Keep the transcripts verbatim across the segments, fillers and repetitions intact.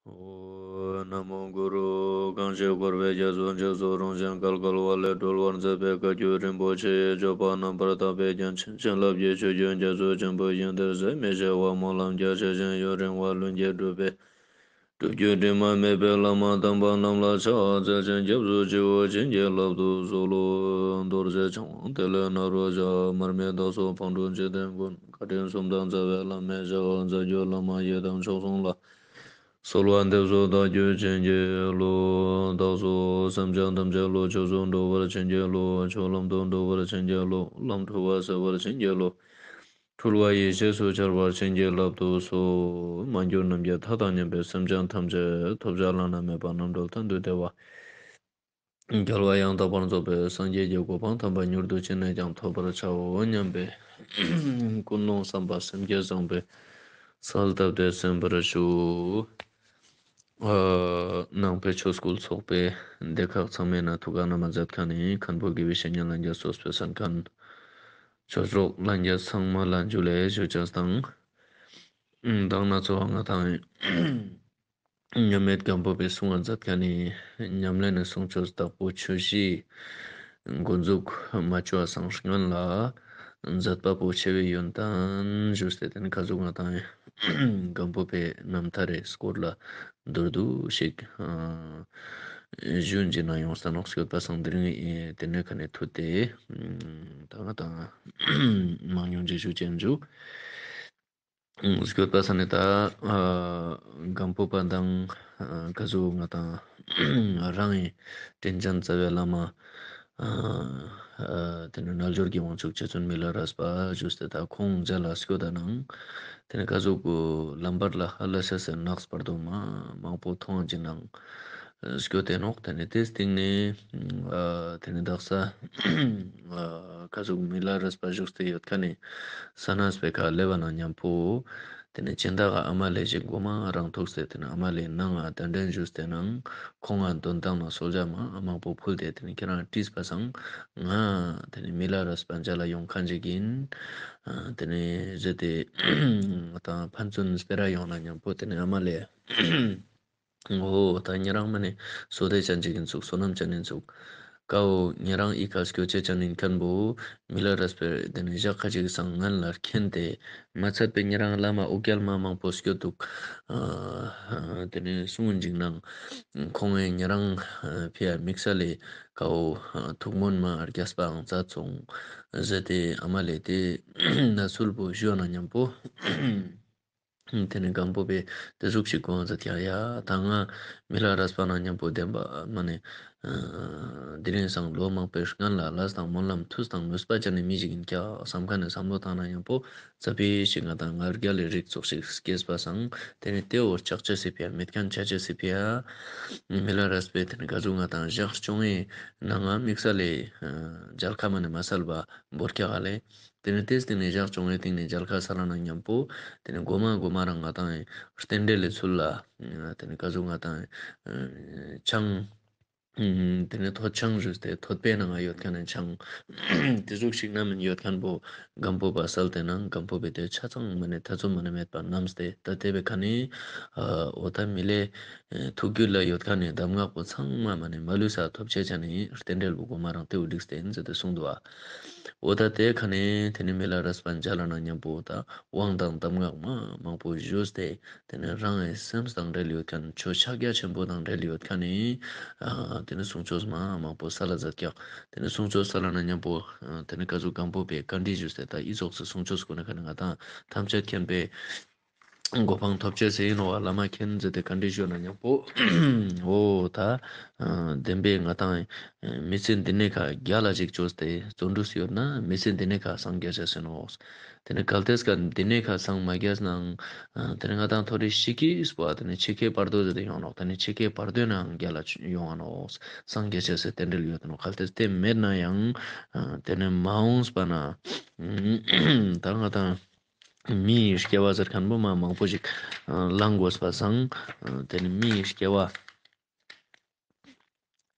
ཨོཾ། ན་མོ་གུ་རུ། གང་ཞིག་འཁོར་བའི་རྒྱ་མཚོ་འཇིགས་སུ་རུང་ཞིང་བརྒལ་དཀའ་བ་ལས་སྒྲོལ་བར་མཛད་པའི་བཀའ་བརྒྱུད་རིན་པོ་ཆེའི་སྤྱོད་པ་རྣམ་པར་དག་པའི་རྒྱན་ཅན་བྱིན་རླབས་ཀྱི་ཆུ་རྒྱུན་རྒྱ་མཚོ་ཆེན་པོ་བཞིན་དུ་ཟད་མི་ཤེས་པ་སྨོན་ལམ་རྒྱ་ཆེ་ཞིང་ཡུན་རིང་བ་ལྷུན་གྱིས་གྲུབ་པའི་སྒྲུབ་བརྒྱུད་དྲི་མ་མེད་པའི་བླ་མ་དམ་པ་རྣམས་ལ་ཕྱག་འཚལ་ཞིང་སྐྱབས་སུ་མཆིའོ། བྱིན་གྱིས་བརླབ་ཏུ་གསོལ་ལོ། རྡོ་རྗེ་འཆང་དབང་ཏེ་ལོ་ནཱ་རོ་ཞབས། མར་མི་དྭགས་པོ་ཕག་གྲུ་འཇིག་རྟེན་མགོན། བཀའ་དྲིན་གསུམ་ལྡན་རྩ་བའི་བླ་མའི་ཞབས། རྩ་བརྒྱུད་བླ་མ་ཡི་དམ་མཆོག་གསུམ་ལ། གསོལ་བ་འདེབས་སོ་བདག་རྒྱུད་བྱིན་གྱིས་རློབས། བདག་སོགས་སེམས་ཅན་ཐམས་ཅད་བློ་ཆོས་སུ་འགྲོ་བར་བྱིན་གྱིས་རློབས། ཆོས་ལམ་དུ་འགྲོ་བར་བྱིན་གྱིས་རློབས། ལམ་འཁྲུལ་བ་སེལ་བར་བྱིན་གྱིས་རློབས། འཁྲུལ་བ་ཡེ་ཤེས་སུ་འཆར་བར་བྱིན་གྱིས་བརླབ་ཏུ་གསོལ། མ་གྱུར་ནམ་མཁའི་མཐའ་དང་མཉམ་པའི་སེམས་ཅན་ཐམས་ཅད་ཐོབ་བྱ་བླ་ན་མེད་པ་རྣམ་གྲོལ་གཏན་དུ་བདེ་བ། རྒྱལ་བ་ཡང་དག་པར་རྫོགས་པའི་སངས་རྒྱས་ཀྱི་གོ་འཕང་དམ་པ་མྱུར་དུ་ཅི་ནས་ཀྱང་ཐོབ་པར་བྱའོ་སྙམ་པའི་ཀུན་སློང་བསམ་པ་སེམས་བསྐྱེད་བཟང་པོས་གསལ་བཏབ་སྟེ་གསན་པར་ཞུ། ཨ། ནང་པའི་ཆོས་སྐུལ་ཚོགས་པའི་སྡེ་ཁག་ཚང་མའི་ནང་ཐུགས་ཁག་ན་མ་མཛད་མཁན་ནི་མཁན་པོ་དགེ་བའི་བཤེས་གཉེན་ལྷན་རྒྱས་གཙོས་པའི་གསན་མཁན་ཆོས་གྲོགས་ལྷན་རྒྱས་ཚང་མ་ལ་ཇུ་ལེ་ཞུ་ཅེས་དང་། མདང་ན་ཚོ་བ་ང་དང་མཉམ་མེད་སྒམ་པོ་པའི་གསུང་བ་མཛད་མཁན་ནི་ཉམས་ལེན་ནི་གསུང་ཆོས་དྭགས་པོ་ཆོས་བཞིའི་འགོ་འཛུགས་མ་བྱུང་བ་སང་སྔན་ལ་མཛད་པ་པོ་ཆེ་བའི་ཡོན་ཏན་ཞུས་ཏེ་དེ་ནི་ཁ་ཟུག་ང་དང་སྒམ་པོ་པའི་རྣམ་ཐར་རི་སྐོར་ལ་མདོར་བསྡུས་ཤིག་ཞུ་ཅེས་ན་ཡོང་ས་ནོག་སྐྱོད་པ་སང་དེ་རིང་དེ་ནས་ཁ་ནས་ཐུད་དེ་ད་ང་དང་མང་ཉུང་ཅིག་ཞུ་ཅེས་ཞུ། སྐྱོད་པ་ས་ནས་ད་ཨ་སྒམ་པོ་པ་དང་ཨ་ཀ་ཟུག་ང་དང་རང་ངི་དྲིན་ཅན་རྩ་བའི་བླ་མ་ཨ་ཨ་དེ་ནི་རྣལ་འབྱོར་གྱི་དབང་ཕྱུག་རྗེ་བཙུན་མི་ལ་རས་པ་ཞུས་ཏེ་ད་ཁོང་མཇལ་ལ་སྐྱོད་ད་ནང་དེ་ནི་ཀ་ཟུག་གུ་ལམ་བར་ལ་ཧ་ལ་ཤ་སེ་ནགས་བར་དུ་མ་མང་པོ་མཐོང་ཅིག་ནང་སྐྱོད་དེ་ནོག་དེ་ནི་དེ་སྟེང་ནས་ཨ་དེ་ནི་དག་ས་ཨ་ཀ་ཟུག་མི་ལ་རས་པ་བཞུགས་ཏེ་ཡོད་མཁན་ནི་ས་ནས་པེ་ཁ་ལེབ་བ་ན་མཉམ་པོ་དེ་ནས་སྦྱིན་བདག་ག་ཨ་མ་ལེ་ཞིག་མགོ་མ་རང་ཐུག་སྟེ་དེ་ནས་ཨ་མ་ལེ་ནང་ང་གདན་འདྲེན་ཞུས་ཏེ་ནང་ཁོང་ང་དོན་ཐང་ན་གསོལ་ཇ་མ་མང་པོ་ཕུལ་ཏེ་དེ་ནས་ཁྱེད་རང་དྲིས་པ་སང་ང་དེ་ནས་མི་ལ་རས་པ་མཇལ་ལ་ཡོང་མཁན་ཞིག་ཡིན། ཨ་དེ་ནས་ཟེར་ཏེ་ང་དང་ཕན་ཚུན་སྤེ་ར་ཡོང་ན་མཉམ་པོ་དེ་ནས་ཨ་མ་ལེ། འོ་ད་ཉེ་རང་མ་ནེ་བསོད་བདེ་ཅན་ཅིག་ཡིན་ཚུགས། བསོད་ནམས་ཅན་ཡིན་ཚུགས། ཀ་བོ་ཉེ་རང་ཨི་ཀ་སྐྱོད་ཅེས་ཅན་ཡིན་མཁན་བོ་མི་ལ་རས་པའི་དེ་ནི་ཞག་ཁ་ཅིག་སང་ངན་ལ་མཁྱེན་ཏེ་མ་ཚད་པའི་ཉེ་རང་བླ་མ་འུ་རྒྱལ་མ་མང་པོ་སྐྱོད་འདུག། ཨ་དེ་ནི་གསུང་ངིན་ཅིག་ནང་ཁོང་ངི་ཉེ་རང་ཕི་ཡ་དམིགས་བསལ་ལས་ཀ་བོ་ཐུགས་སྨོན་མ་རྒྱས་པའང་མཛད་སོང་ཟེར་ཏེ་ཨ་མ་ལེ་དེ་ན་ཚུལ་བོ་ཞུ་ན་མཉམ་པོ། དེ་ནས་སྒམ་པོ་པས་དེ་ཟུག་ཞིག་དགོངས་མཛད་ཀྱང་ཡ་ད་ང་མི་ལ་རས་པ་ན་མཉམ་པོ་བདེན་པ་མ་ནེ་དེ་རིང་སང་ལོ་མང་པོའི་སྔན་ལ་ལས་དང་སྨོན་ལམ་ཐུགས་དང་ནུས་པ་ཅན་ནི་མི་ཞིག་ཡིན་ཀྱག་བསམ་མཁན་ནི་བསམ་བློ་བཏང་ན་མཉམ་པོ་ཙ་པིག་ཞིག་ང་དང་ང་རྒྱལ་ལི་རིགས་ཙོགས་ཤིག་སྐྱེས་པ་སང་དེ་ནས་དེ་བོ་ཆག་ཅེས་སི་ཕི་ཡ་མེད་མཁན་ཆ་ཅེས་སི་ཕི་ཡ་མི་ལ་རས་པས་དེ་ནས་ག་ཟུག་ང་དང་ཞག་བཅོ་ལྔའི་ནང་ང་དམིགས་བསལ་ལས་མཇལ་ཁ་མ་ནེ་མ་སལ་བ་བོར་ཀྱག་ལེ། དེ་ནས་དེ་སྟེང་ནས་ཞག་བཅོ་ལྔའི་སྟེང་ནས་མཇལ་ཁ་སལ་ན་མཉམ་པོ་དེ་ནས་མགོ་མ་མགོ་མ་རང་ང་དང་རྟེན་འབྲེལ་ལི་ཚུལ་ལ་དེ་ནས་ག་ཟུག་ང་དང་ཆང་དེ་ནས་ཐོད་ཆང་ཞུས་ཏེ་ཐོད་པའི་ནང་ང་ཡོད་མཁན་ནི་ཆང་དེ་ཟུག་ཞིག་ན་མིན་ཡོད་མཁན་བོ་སྒམ་པོ་པ་སལ་ཏེ་ནང་སྒམ་པོ་པས་དེ་ཆ་ཚང་མ་ནེ་ཐ་ཚོམ་མ་ནེ་མེད་པ་བསྣམས་ཏེ་ད་དེ་བའི་ཁ་ནས་འོ་ད་མི་ལེ་ཐུགས་རྒྱུད་ལ་ཡོད་མཁན་ནི་གདམས་ངག་པོ་ཚང་མ་མ་ནེ་མ་ལུས་ས་ཐོབ་ཅེས་ཅན་ནི་རྟེན་འབྲེལ་བོ་མགོ་མ་རང་དེ་བོ་འགྲིགས་ཏེ་ཡིན་ཟེར་ཏེ་གསུངས་འདུག་པ། འོ་ད་དེ་ཁ་ནས་དེ་ནས་མི་ལ་རས་པ་མཇལ་ན་མཉམ་པོ་ད་དབང་དང་གདམས་ངག་མ་མང་པོ་ཞུས་ཏེ་དེ་ནས་རང་ངི་སེམས་དང་འབྲེལ་ཡོད་མཁན་ཆོས་ཕྱག་རྒྱ་ཆེན་པོ་དང་འབྲེལ་ཡོད་མཁན་ནི་དེ་ནས་གསུང་ཆོས་མ་མང་པོ་སལ་ལ་མཛད་ཀྱག། དེ་ནས་གསུང་ཆོས་སལ་ན་མཉམ་པོ་དེ་ནས་ག་ཟུག་སྒམ་པོ་པས་བཀའ་འདྲི་ཞུས་ཏེ་ད་ཨི་ཙོགས་སི་གསུང་ཆོས་གོ་ནས་ཁ་ནས་ང་དང་ཐམས་ཅད་མཁྱེན་པའི་གོ་འཕང་ཐོབ་ཅེས་སི་ཡིན་ནོག་པ། བླ་མ་མཁྱེན་ཟེར་ཏེ་བཀའ་འདྲི་ཞུ་ན་མཉམ་པོ་འོ་ད་བདེན་པའི་ང་དང་མི་ཚེ་འདི་ནས་ཁ་རྒྱལ་ལ་ཅིག་བཅོས་ཏེ་བརྩོན་འགྲུས་ཡོད་ན་མི་ཚེ་འདི་ནས་ཁ་སངས་རྒྱ་ཅེས་ཡིན་ནོག། དེ་ནས་གལ་ཏེ་ཀ་འདི་ནས་ཁ་སངས་མ་རྒྱས་ནའང་དེ་ནས་ང་དང་ཐོ་རེ་ཤི་ཀི་སྤོ་བ་དེ་ནས་འཆི་ཁའི་བར་དོ་ཟེར་ཏེ་ཡོང་ནོག། དེ་ནས་འཆི་ཁའི་བར་དོའི་ནང་རྒྱལ་ལ་ཡོང་ང་ནོག། སངས་རྒྱ་ཅེས་སི་རྟེན་འབྲེལ་ཡོད་ནོག། གལ་ཏེ་དེ་མེད་ན་ཡང་དེ་ནས་མ་འོངས་པ་ན་ད་ང་དང་མིའི་སྐྱེ་བ་ཟེར་མཁན་པོ་མ་མང་པོ་ཞིག་ཨ་བླང་དགོས་པ་སང་ཨ་དེ་ནི་མིའི་སྐྱེ་བ་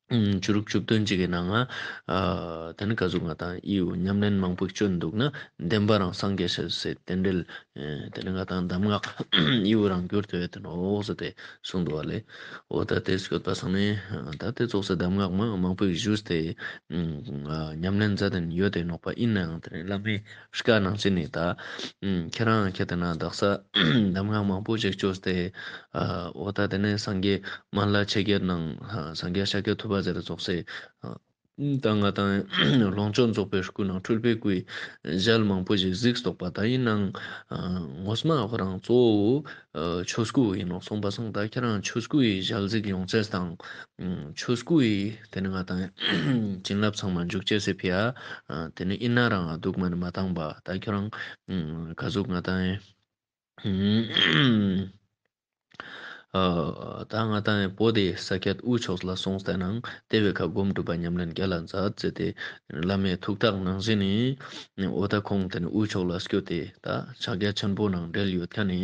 ཨུམ་བཅུ་དྲུག་བཅུ་བདུན་ཅིག་གི་ནང་ང་ཨ་ཏེ་ནེ་ག་ཟུག་ང་དང་འི་བོ་ཉམས་ལེན་མང་པོ་ཅོ་འདུག་ན་བདེན་པ་རང་སངས་རྒྱས་ཤེས་སི་རྟེན་འབྲེལ། ཨེ་ཏེ་ནེ་ང་དང་གདམས་ངག་འི་བོ་རང་གྱུར་ཏེ་ཡོད་དེ་ནོག་ཟེར་ཏེ་གསུངས་འདུག་པ་ལེ། འོ་ད་ཏེ་སྐྱོད་པ་སང་ནེ་ད་ཏེ་ཙོགས་སེ་གདམས་ངག་མ་མང་པོ་ཞིག་ཞུས་ཏེ་ཨུམ་ཨ་ཉམས་ལེན་མཛད་དེ་ཡོད་དེ་ནོག་པ། ཨིན་ནའང་ཏེ་ནེ་བླ་མའི་བཀའ་ནང་བཞིན་ནི་ད་ཨུམ་ཁྱེད་རང་ཁྱེད་དེ་ན་དག་ས་གདམས་ངག་མང་པོ་ཞིག་ཅོས་ཏེ་ཨ་འོ་ད་ཏེ་ནེ་སངས་རྒྱས་མ་ལ་ཆེ་བརྒྱད་ནང་ཨ་སངས་རྒྱས་ཤཱཀྱ་ཐུབ་པ་ཟེར་ཙོགས་སེ་ཨ་ད་ང་དང་ལོངས་སྤྱོད་རྫོགས་པའི་སྐུ་ནང་འཁྲུལ་པའི་སྐུའི་ཞལ་མང་པོ་ཞིག་གཟིགས་སོག་པ། ད་ཨིན་ནའང་ངོ་མ་ཁོ་རང་གཙོ་བོ་ཆོས་སྐུ་ཨིན་ནོག་གསུངས་པ་སང་། ད་ཁྱེད་རང་ཆོས་སྐུའི་ཞལ་གཟིགས་ཡོང་ཅེས་དང་ཆོས་སྐུའི་ཏེ་ནེ་ང་དང་བྱིན་རླབས་ཚང་མ་འཇུག་ཅེས་སི་ཕི་ཡ་ཏེ་ནེ་ཨིན་ན་རང་ང་འདུག་མ་ནེ་མ་བཏང་པ། ད་ཁྱེད་རང་ག་ཟུག་ང་དང་ཨ་ད་ང་དང་བོད་དི་ས་ཀྱད་དབུས་ཕྱོགས་ལ་སོང་སྟེ་ནང་ཏེ་བོའི་ཁ་སྒོམ་སྒྲུབ་པ་ཉམས་ལེན་རྒྱ་ལ་མཛད་ཟེར་ཏེ་བླ་མའི་ཐུགས་ཐག་ནང་བཞིན་ནི་འོ་ད་ཁོང་ཏེ་ནེ་དབུས་ཕྱོགས་ལ་སྐྱོད་དེ་ད་ཕྱག་རྒྱ་ཆེན་པོ་ནང་འབྲེལ་ཡོད་ཁན་ནི་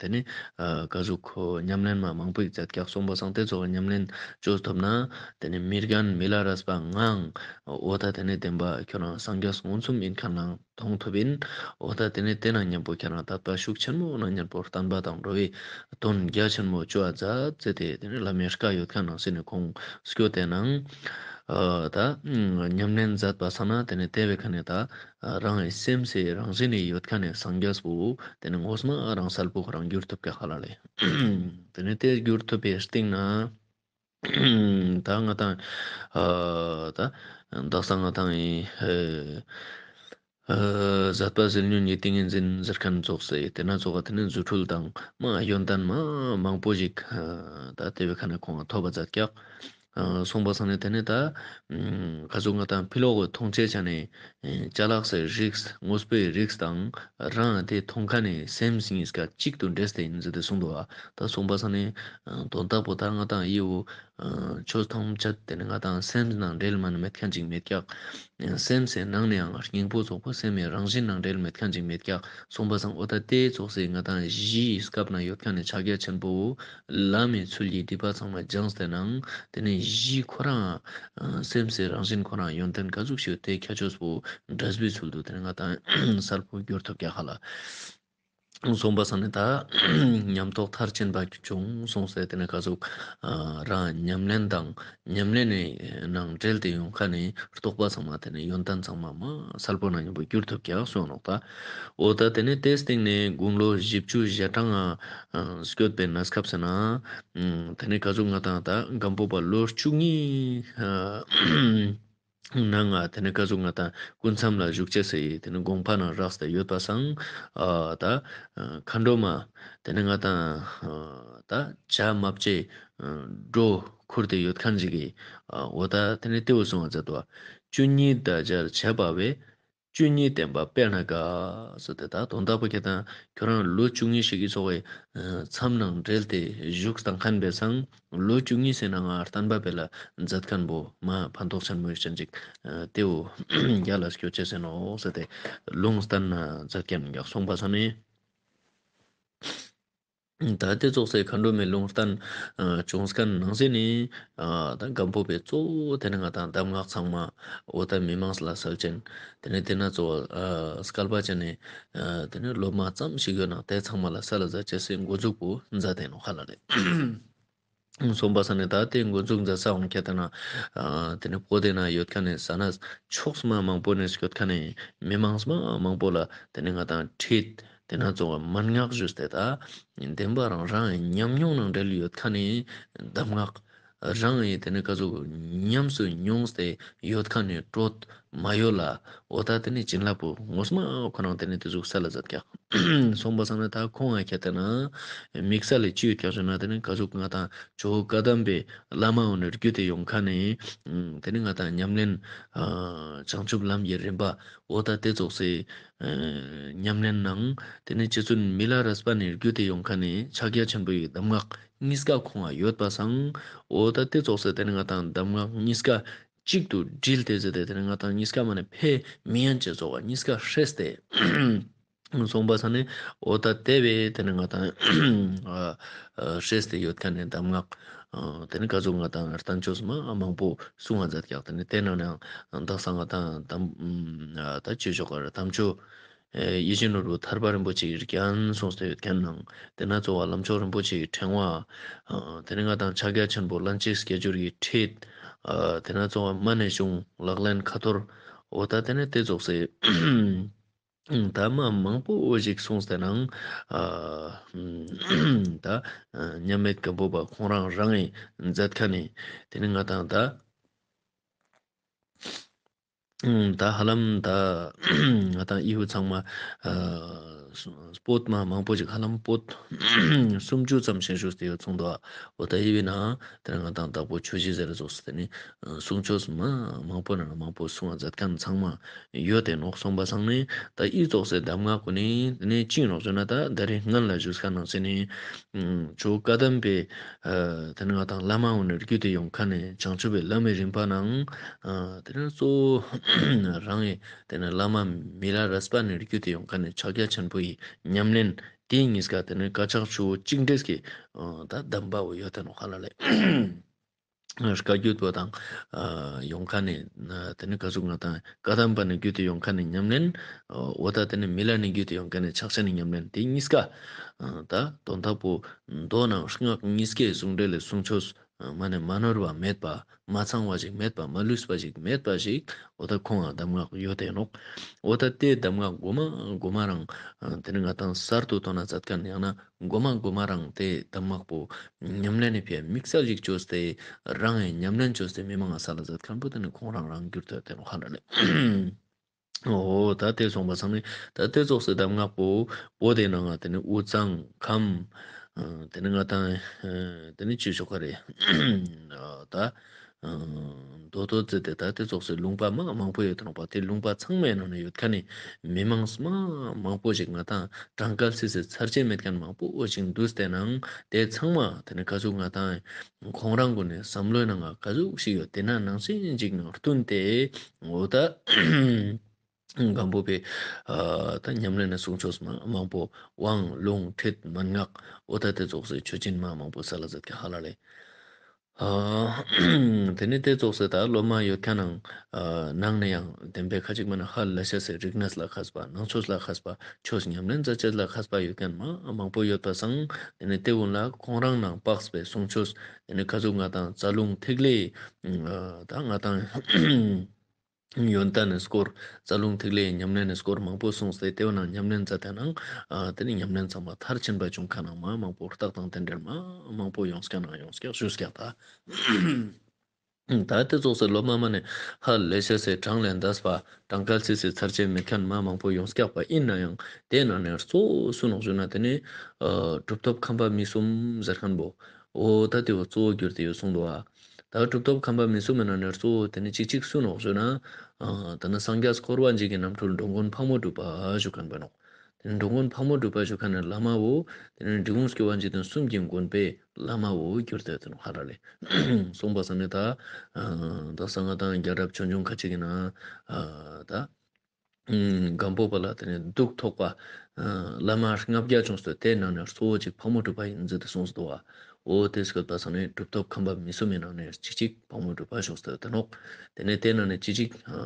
ཏེ་ནེ་ཨ་ག་ཟུག་ཁོ་ཉམས་ལེན་མ་མང་པོ་ཞིག་མཛད་ཀྱག་གསུངས་པ་སང་། ཏེ་ཙོགས་ཉམས་ལེན་ཅོ་ཐུབ་ན་ཏེ་ནེ་མི་རྒན་མི་ལ་རས་པ་ངའང་འོ་ད་ཏེ་ནེ་བདེན་པ་ཁྱོད་རང་སངས་རྒྱས་མངོན་སུམ་ཨིན་ཁན་ནང་མཐོང་ཐུབ་ཨིན། འོ་ད་ཏེ་ནེ་ཏེ་ནང་ཉམ་པོ་ཁྱེད་རང་དད་པ་ཤུགས་ཆེན་མོ་ནང་ཉམ་པོ་བསྟན་པ་དང་འགྲོ་བའི་དོན་རྒྱ་ཆེན་མོ་ཅོ་བ་མཛད་ཟེར་ཏེ་ཏེ་ནེ་བླ་མའི་བཀའ་ཡོད་ཁན་ནང་བཞིན་ནི་ཁོང་སྐྱོད་དེ་ནང་ཨ་ད་ཉམས་ལེན་མཛད་པ་སང་ན་ཏེ་ནེ་ཏེ་བོའི་ཁ་ནེ་ད་རང་གི་སེམས་སི་རང་བཞིན་ནི་ཡོད་ཁན་ནི་སངས་རྒྱས་པོ་ཏེ་ནེ་ངོ་མ་རང་གསལ་པོ་ཁོ་རང་གྱུར་ཐུབ་ཀྱག་ཧ་ལ་ལེ། ཏེ་ནེ་ཏེ་གྱུར་ཐུབ་པའི་སྟེང་ན་ད་ང་དང་ཨ་ད་དག་ས་ང་དང་ཨི་ཨ་ཟད་པ་ཟིལ་གནོན་གྱི་ཏིང་ངེ་འཛིན་ཟེར་ཁན་ཙོགས་སེ་ཏེ་ན་ཙོགས་ཏེ་ནེ་རྫུ་འཕྲུལ་དང་མ་ཡོན་ཏན་མ་མང་པོ་ཞིག་ཨ་ད་ཏེ་བོའི་ཁ་ནེ་ཁོང་ཐོབ་པ་མཛད་ཀྱག། ཨ་གསུངས་པ་སང་ནེ་ཏེ་ནེ་ད་ཨ་ག་ཟུག་ང་དང་ཕི་ལོག་གི་མཐོང་ཆའི་ཆ་ནེ་ཨེ་ཅ་ལག་སི་རིགས་དངོས་པོའི་རིགས་དང་རང་ཏེ་མཐོང་ཁན་ནི་སེམས་གཉིས་ཀ་གཅིག་ཏུ་འདྲེས་ཏེ་ཨིན་ཟེར་ཏེ་གསུངས་འདུག་པ། ད་གསུངས་པ་སང་ནེ་ཨ་དོན་དག་པོ་ད་ང་དང་འི་བོ་ཨ་ཆོས་ཐམས་ཅད་ཏེ་ནེ་ང་དང་སེམས་ནང་འབྲེལ་མ་ནེ་མེད་ཁན་ཅིག་མེད་ཀྱག། སེམས་སི་ནང་ནེ་ཡང་སྙིང་པོ་ཙོགས་པོ་སེམས་སི་རང་བཞིན་ནང་འབྲེལ་མེད་ཁན་ཅིག་མེད་ཀྱག། གསུངས་པ་སང་འོ་ད་ཏེ་ཙོགས་སེ་ང་དང་གཞིའི་སྐབས་ན་ཡོད་ཁན་ནི་ཕྱག་རྒྱ་ཆེན་པོ་བོ་ལམ་མི་ཚུལ་གྱི་སྒྲིབ་པ་ཚང་མ་སྦྱངས་ཏེ་ནང་ཏེ་ནེ་གཞི་ཁོ་རང་ཨ་སེམས་སི་རང་བཞིན་ཁོ་རང་ཡོན་ཏན་ག་ཟུག་ཤིག་ཏེ་ཁྱད་ཆོས་པོ་འབྲས་བུའི་ཚུལ་དུ་ཏེ་ནེ་ང་དང་གསལ་པོ་གྱུར་ཐུབ་ཀྱག་ཧ་ལ། གསུངས་པ་སང་ནེ་ད་ཉམས་རྟོགས་མཐར་ཕྱིན་པ་བྱུང་གསུངས་སེ་ཏེ་ནེ་ག་ཟུག་ཨ་རང་ཉམས་ལེན་དང་ཉམས་ལེན་ནི་ནང་འབྲེལ་ཏེ་ཡོང་ཁན་ནི་རྟོགས་པ་ཚང་མ་ཏེ་ནེ་ཡོན་ཏན་ཚང་མ་མ་གསལ་པོ་ནང་ཉམ་པོ་གྱུར་ཐུབ་ཀྱག་གསུངས་ནོག་ད། འོ་ད་ཏེ་ནེ་ཏེའི་སྟེང་ནེ་དགུང་ལོ་བཞི་བཅུ་ཞེ་གྲངས་ཨ་སྐྱོད་པའི་གནས་སྐབས་སེ་ན་ཨ་ཏེ་ནེ་ག་ཟུག་ང་དང་ད་སྒམ་པོ་པ་ལོ་བཅུ་གཉིས་ཨ་ནང་ང་ཏེ་ནེ་ག་ཟུག་ང་དང་སྐུ་མཚམས་ལ་བཞུགས་ཅེས་སི་ཏེ་ནེ་དགོངས་པ་ནང་རགས་ཏེ་ཡོད་པ་སང་ཨ་ད་ཨ་མཁའ་འགྲོ་མ་ཏེ་ནེ་ང་དང་ཨ་ད་བྱ་མ་བྱེད་ཨ་སྒྲོ་ཁུར་ཏེ་ཡོད་ཁན་ཞིག་གི་ཨ་འོ་ད་ཏེ་ནེ་ཏེ་བོ་གསུངས་པ་མཛད་དོ། བཅུ་གཉིས་ཟླ་བརྒྱར་བྱས་པ་བས། བཅུ་གཉིས་བསྟན་པ་དཔེར་ན་དགའ། ཟེར་ཏེ་ད་དོན་དག་པོ་ཁྱེད་དང་ཁྱོད་རང་ལོ་བཅུ་གཉིས་ཤིག་གི་ཚོགས་པའི་མཚམས་ནང་འབྲེལ་ཏེ་བཞུགས་བཏང་ཁན་བས་སང་ལོ་བཅུ་གཉིས་སི་ནང་ང་བསྟན་པ་སྤེལ་ལ་མཛད་ཁན་བོ་མ་ཕན་ཐོགས་ཆེན་མོ་ཞིག་ཅན་ཅིག་ཏེ་བོ་རྒྱ་ལ་སྐྱོད་ཅེས་ཨིན་ནོག་ཟེར་ཏེ་ལུང་བསྟན་ན་མཛད་ཁན་ཡང་གསུངས་པ་སང་ནེ། ད་ཏེ་ཙོགས་སེ་མཁའ་འགྲོ་མའི་ལུང་བསྟན་ཨ་བྱུང་ཁན་ནང་བཞིན་ནི་ཨ་ད་སྒམ་པོ་པའི་གཙོ་བོ་ཏེ་ནེ་ང་དང་གདམས་ངག་ཚང་མ་འོ་ད་མི་མང་ལ་སལ་ཅན། ཏེ་ནེ་ཏེ་ན་གཙོ་བོ་ཨ་སྐལ་པ་ཅན་ནི་ཨ་ཏེ་ནེ་སློབ་མ་ཙམ་ཞིག་ཡོད་ན་ཏེ་ཚང་མ་ལ་སལ་ལ་མཛད་ཅེས་སི་འགོ་འཛུགས་པོ་མཛད་དེ་ནོག་ཧ་ལ་ལེ། གསུངས་པ་སང་ནེ་ད་ཏེ་འགོ་འཛུགས་མཛད་ས་འོང་ཁྱེད་དེ་ན་ཨ་ཏེ་ནེ་བོད་དི་ནང་ཡོད་ཁན་ནི་ས་གནས་ཕྱོགས་མ་མང་པོ་ནེ་སྐྱོད་ཁན་ནི་མི་མང་མ་མང་པོ་ལ་ཏེ་ནེ་ང་དང་ཁྲིད། ཏེ་ན་གཙོ་བོ་མན་ངག་ཞུས་ཏེ་ད་བདེན་པ་རང་རང་ཉམས་མྱོང་ནང་འབྲེལ་ཡོད་ཁན་ནི་གདམས་ངག་རང་ཡི་ཏེ་ནེ་ག་ཟུག་ཉམས་སུ་མྱོང་སྟེ་ཡོད་ཁན་ནི་གྲོགས་མ་ཡོད་ལ་འོ་ད་ཏེ་ནེ་བྱིན་རླབས་པོ་ངོ་མ་ཁོ་རང་ཏེ་ནེ་ཏེ་ཟུག་སལ་ལ་མཛད་ཀྱག། གསུངས་པ་སང་ནེ་ད་ཁོང་ང་ཁྱེད་དེ་ན་དམིགས་བསལ་ལས་ཅི་ཡོད་ཀྱག་ཞུ་ན་ཏེ་ནེ་ག་ཟུག་ང་དང་ཇོ་བོ་བཀའ་གདམས་པའི་བླ་མ་འོ་ནེ་བརྒྱུད་དེ་ཡོང་ཁན་ནི་ཏེ་ནེ་ང་དང་ཉམས་ལེན་ཨ་བྱང་ཆུབ་ལམ་གྱི་རིམ་པ་འོ་ད་ཏེ་ཙོགས་སེ་ཨ་ཉམས་ལེན་ནང་ཏེ་ནེ་རྗེ་བཙུན་མི་ལ་རས་པ་ནེ་བརྒྱུད་དེ་ཡོང་ཁན་ནི་ཕྱག་རྒྱ་ཆེན་པོའི་གདམས་ངག་གཉིས་ཀ་ཁོང་ང་ཡོད་པ་སང་འོ་ད་ཏེ་ཙོགས་སེ་ཏེ་ནེ་ང་དང་གདམས་ངག་གཉིས་ཀ་གཅིག་ཏུ་དྲིལ་ཏེ་ཟེར་ཏེ་ཏེ་ནེ་ང་དང་གཉིས་ཀ་མ་ནེ་ཕེ་མི་ཡན་ཅེས་ཙོགས་གཉིས་ཀ་ཧྲེས་ཏེ་ སོང་པ་ས་ནི་འོ་ད་དེ་བས་དེ་ནི་ང་ཏང་ཨ་ཨ་ཤེས་ཏེ་ཡོད་ཁན་ནི་གདམས་ངག་ཨ་དེ་ནི་ག་ཟུག་ང་ཏང་བསྟན་བཅོས་མ་མང་པོ་གསུང་བ་མཛད་ཀྱག། དེ་ནི་དེ་ནང་ནའང་དག་ས་ང་ཏང་དམ་ཨ་ད་ཅི་ཞོག་ག་ར་དམ་ཆོས་ཨེ་ཡིད་བཞིན་ནོར་བུ་ཐར་པ་རིན་པོ་ཆེའི་རྒྱན་གསུངས་ཏེ་ཡོད་ཁན་ནང་དེ་ན་གཙོ་བོ་ལམ་མཆོག་རིན་པོ་ཆེའི་ཕྲེང་བ་ཨ་དེ་ནི་ང་ཏང་ཕྱག་རྒྱ་ཆེན་པོ་ལྷན་ཅིག་སྐྱེས་སྦྱོར་གྱི་ཁྲིད་ཨ་དེ་ན་གཙོ་བོ་སྨན་ནི་གཞུང་ལག་ལེན་ཁ་ཐོར་འོ་ད་དེ་ནི་དེ་ཙོགས་སེ་ད་མ་མང་པོ་ཞིག་གསུངས་ཏེ་ནང་ཨ་ད་མཉམ་མེད་སྒམ་པོ་པ་ཁོང་རང་རང་ངི་མཛད་ཁན་ནི་དེ་ནི་ང་ཏང་ད་ད་ཧ་ལམ་ད་ང་ཏང་ཨི་བོ་ཚང་མ་ཨ་པོད་མ་མང་པོ་ཞིག་ཧ་ལམ་པོད་སུམ་ཅུ་ཙམ་ཞིག་ཞུས་ཏེ་ཡོད་སོང་དོ། འོ་ད་ཨི་བོའི་ནང་དེ་ནི་ང་ཏང་དྭགས་པོ་ཆོས་བཞི་ཟེར་ཙོགས་སེ་དེ་ནི་གསུང་ཆོས་མ་མང་པོ་ནང་མང་པོ་གསུང་བ་མཛད་ཁན་ཚང་མ་ཡོད་དེ་ནོག། སོང་པ་སང་ནི་ད་ཨི་ཙོགས་སེ་གདམས་ངག་གུན་ནི་དེ་ནི་ཅི་ནོག་ཟེར་ན་ད་ད་རེས་སྔན་ལ་ཞུས་ཁན་ནང་ཟེར་ནི་ཨ་ཆོས་བཀའ་གདམས་པའི་ཨ་དེ་ནི་ང་ཏང་བླ་མ་འོ་ནི་བརྒྱུད་དེ་ཡོང་ཁན་ནི་བྱང་ཆུབ་པའི་ལམ་མི་རིམ་པ་ནང་ཨ་དེ་ནི་གཙོ་བོ་རང་ངི་དེ་ནི་བླ་མ་མི་ལ་རས་པ་ནི་བརྒྱུད་དེ་ཡོང་ཁན་ནི་ཕྱག་རྒྱ་ཆེན་པོའི་ཉམས་ལེན་དེ་གཉིས་ཀ་དེ་ནི་དཀར་ཆག་ཆུ་བོ་གཅིག་འདྲེས་ཀྱི་ཨ་ད་གདམས་པ་བོ་ཡོད་དེ་ནོག་ཧ་ལ་ལེ། བཀའ་བརྒྱུད་པོ་དང་ཨ་ཡོང་ཁན་ནི་ཨ་དེ་ནི་ག་ཟུག་ང་ཏང་བཀའ་གདམས་པ་ནི་བརྒྱུད་དེ་ཡོང་ཁན་ནི་ཉམས་ལེན་འོ་ད་དེ་ནི་མི་ལ་ནི་བརྒྱུད་དེ་ཡོང་ཁན་ནི་ཕྱག་ཆེན་ནི་ཉམས་ལེན་དེ་གཉིས་ཀ་ཨ་ད་དོན་དག་པོ་མདོ་ནང་སྔགས་གཉིས་ཀའི་ཟུང་འབྲེལ་ལས་གསུང་ཆོས་མ་ནེ་མ་ནོར་བ་མེད་པ་མ་ཚང་བ་ཞིག་མེད་པ་མ་ལུས་པ་ཞིག་མེད་པ་ཞིག་འོ་ད་ཁོང་ང་གདམས་ངག་ཡོད་དེ་ནོག། འོ་ད་དེ་གདམས་ངག་གོ་མ་གོ་མ་རང་ཨ་དེ་ནི་ང་ཏང་གསར་དུ་ཐོན་ན་མཛད་ཁན་ཡང་ན་གོ་མ་གོ་མ་རང་དེ་གདམས་ངག་པོ་ཉམས་ལེན་ནི་ཕི་དམིགས་བསལ་ཞིག་བཅོས་ཏེ་རང་ངི་ཉམས་ལེན་བཅོས་ཏེ་མི་མང་ང་སལ་ལ་མཛད་ཁན་པོ་དེ་ནི་ཁོང་རང་རང་གྱུར་ཏེ་དེ་ནོག་ཧ་ལ་ལེ། འོ་ད་དེ་སོང་པ་སང་ནི་ད་དེ་ཙོགས་སེ་གདམས་ངག་པོ་བོད་དེ་ནང་ང་དེ་ནི་དབུས་གཙང་ཁམས་ཨ་དེ་ནི་ང་ཏང་ཨ་དེ་ནི་ཅི་ཞོག་ག་རེ་ཨ་ད་ཨ་མདོ་སྟོད་རྩེ་དེ་ད་དེ་ཙོགས་སེ་ལུང་པ་མ་མང་པོ་ཡོད་དེ་ནོག་པ། དེ་ལུང་པ་ཚང་མའི་ནང་ན་ཡོད་ཁན་ནི་མི་མང་མ་མང་པོ་ཞིག་ང་ཏང་གྲངས་ཀ་སི་སི་ཚར་ཅེས་མེད་ཁན་མང་པོ་ཞིག་འདུས་ཏེ་ནང་དེ་ཚང་མ་དེ་ནི་ག་ཟུག་ང་ཏང་ཁོང་རང་གུན་ནི་བསམ་བློའི་ནང་ང་ག་ཟུག་ཞིག་ཡོད་དེ་ན་ནང་བཞིན་ཅིག་ནང་བསྟུན་ཏེ་འོ་ད་སྒམ་པོ་པའི་ཨ་ད་ཉམས་ལེན་ནི་གསུང་ཆོས་མ་མང་པོ་དབང་ལུང་ཁྲིད་མན་ངག་འོ་ད་དེ་ཙོགས་སེ་ཆོས་ཅན་མ་མང་པོ་སལ་ལ་མཛད་ཁན་ཧ་ལ་ལེ། ཨ་དེ་ནི་དེ་ཙོགས་སེ་ད་སློབ་མ་ཡོད་ཁན་ནང་ཨ་ནང་ནེ་ཡང་བདེན་པའི་ཁ་ཅིག་མ་ནེ་ཧ་ལས་ཤེས་སི་རིག་གནས་ལ་མཁས་པ་ནང་ཆོས་ལ་མཁས་པ་ཆོས་ཉམས་ལེན་མཛད་ཅེས་ལ་མཁས་པ་ཡོད་ཁན་མ་མང་པོ་ཡོད་པ་སང་དེ་ནི་དེ་གུན་ལ་ཁོང་རང་ནང་དཔགས་པའི་གསུང་ཆོས་དེ་ནི་ག་ཟུག་ང་ཏང་རྩ་རླུང་ཐིག་ལེ་ཨ་ད་ང་ཏང་ཡོན་ཏན་ནི་སྐོར་རྩ་རླུང་ཐིག་ལེའི་ཉམས་ལེན་ནི་སྐོར་མང་པོ་གསུངས་ཏེ་དེ་བོ་ནང་ཉམས་ལེན་མཛད་དེ་ནང་ཨ་དེ་ནི་ཉམས་ལེན་ཚང་མ་མཐར་ཕྱིན་པ་བྱུང་ཁན་ནང་མ་མང་པོ་རྟགས་དང་རྟེན་འབྲེལ་མ་མང་པོ་ཡོངས་ཀྱག་ནང་ཡོངས་ཀྱག་ཞུས་ཀྱག་ད། ད་དེ་ཙོགས་སེ་སློབ་མ་མ་ནེ་ཧ་ལས་ཤེས་སི་གྲངས་ལས་འདས་པ་གྲངས་ཀ་སི་སི་ཚར་ཅེས་མེད་ཁན་མ་མང་པོ་ཡོངས་ཀྱག་པ་ཨིན་ན་ཡང་དེ་ནང་ནེ་གཙོ་བོ་སུ་ནོག་ཞུ་ན་དེ་ནི་ཨ་གྲུབ་ཐོབ་ཁམས་པ་མི་གསུམ་ཟེར་ཁན་བོ་འོ་ད་དེ་བོ་གཙོ་བོ་གྱུར་ཏེ་ཡོད་སོང་དོ་ཨ། ད་གྲུབ་ཐོབ་ཁམས་པ་མི་གསུམ་མི་ནང་ནེ་གཙོ་བོ་དེ་ནི་གཅིག་གཅིག་སུ་ནོག་ཞུ་ན། ཨ་ད་ནི་སངས་རྒྱས་འཁོར་བ་འཇིག་གི་རྣམ་འཕྲུལ་འགྲོ་མགོན་ཕག་མོ་གྲུ་པ་ཞུ་ཁན་བོ་ནོག། དེ་ནི་འགྲོ་མགོན་ཕག་མོ་གྲུ་པ་ཞུ་ཁན་ནི་བླ་མ་བོ་དེ་ནི་འབྲི་གུང་སྐྱོབ་པ་འཇིག་རྟེན་གསུམ་གྱི་མགོན་པོའི་བླ་མ་བོ་གྱུར་ཏེ་ཡོད་དེ་ནོག་ཧ་ལ་ལེ། སོང་པ་སང་ནི་ད་ཨ་ད་གསང་སྔགས་དང་རྒྱལ་རབས་ཆོས་འབྱུང་ཁ་ཅིག་གི་ནང་ཨ་ད་སྒམ་པོ་པ་ལ་དེ་ནི་གདུགས་ཐོགས་པ་ཨ་བླ་མ་ལྔ་བརྒྱ་བྱུང་སྟེ་དེ་ནང་ནེ་གཙོ་བོ་གཅིག་ཕག་མོ་གྲུ་པ་ཨིན་ཟེར་ཏེ་གསུངས་སོ་དོ་བ། འོ་དེ་སྐབས་པ་སང་ནི་གྲུབ་ཐོབ་ཁམས་པ་མི་གསུམ་མི་ནང་ནེ་གཅིག་གཅིག་ཕག་མོ་གྲུ་པ་བྱུང་སྟེ་ཡོད་དེ་ནོག། དེ་ནེ་དེ་ནང་ནེ་གཅིག་གཅིག་ཨ་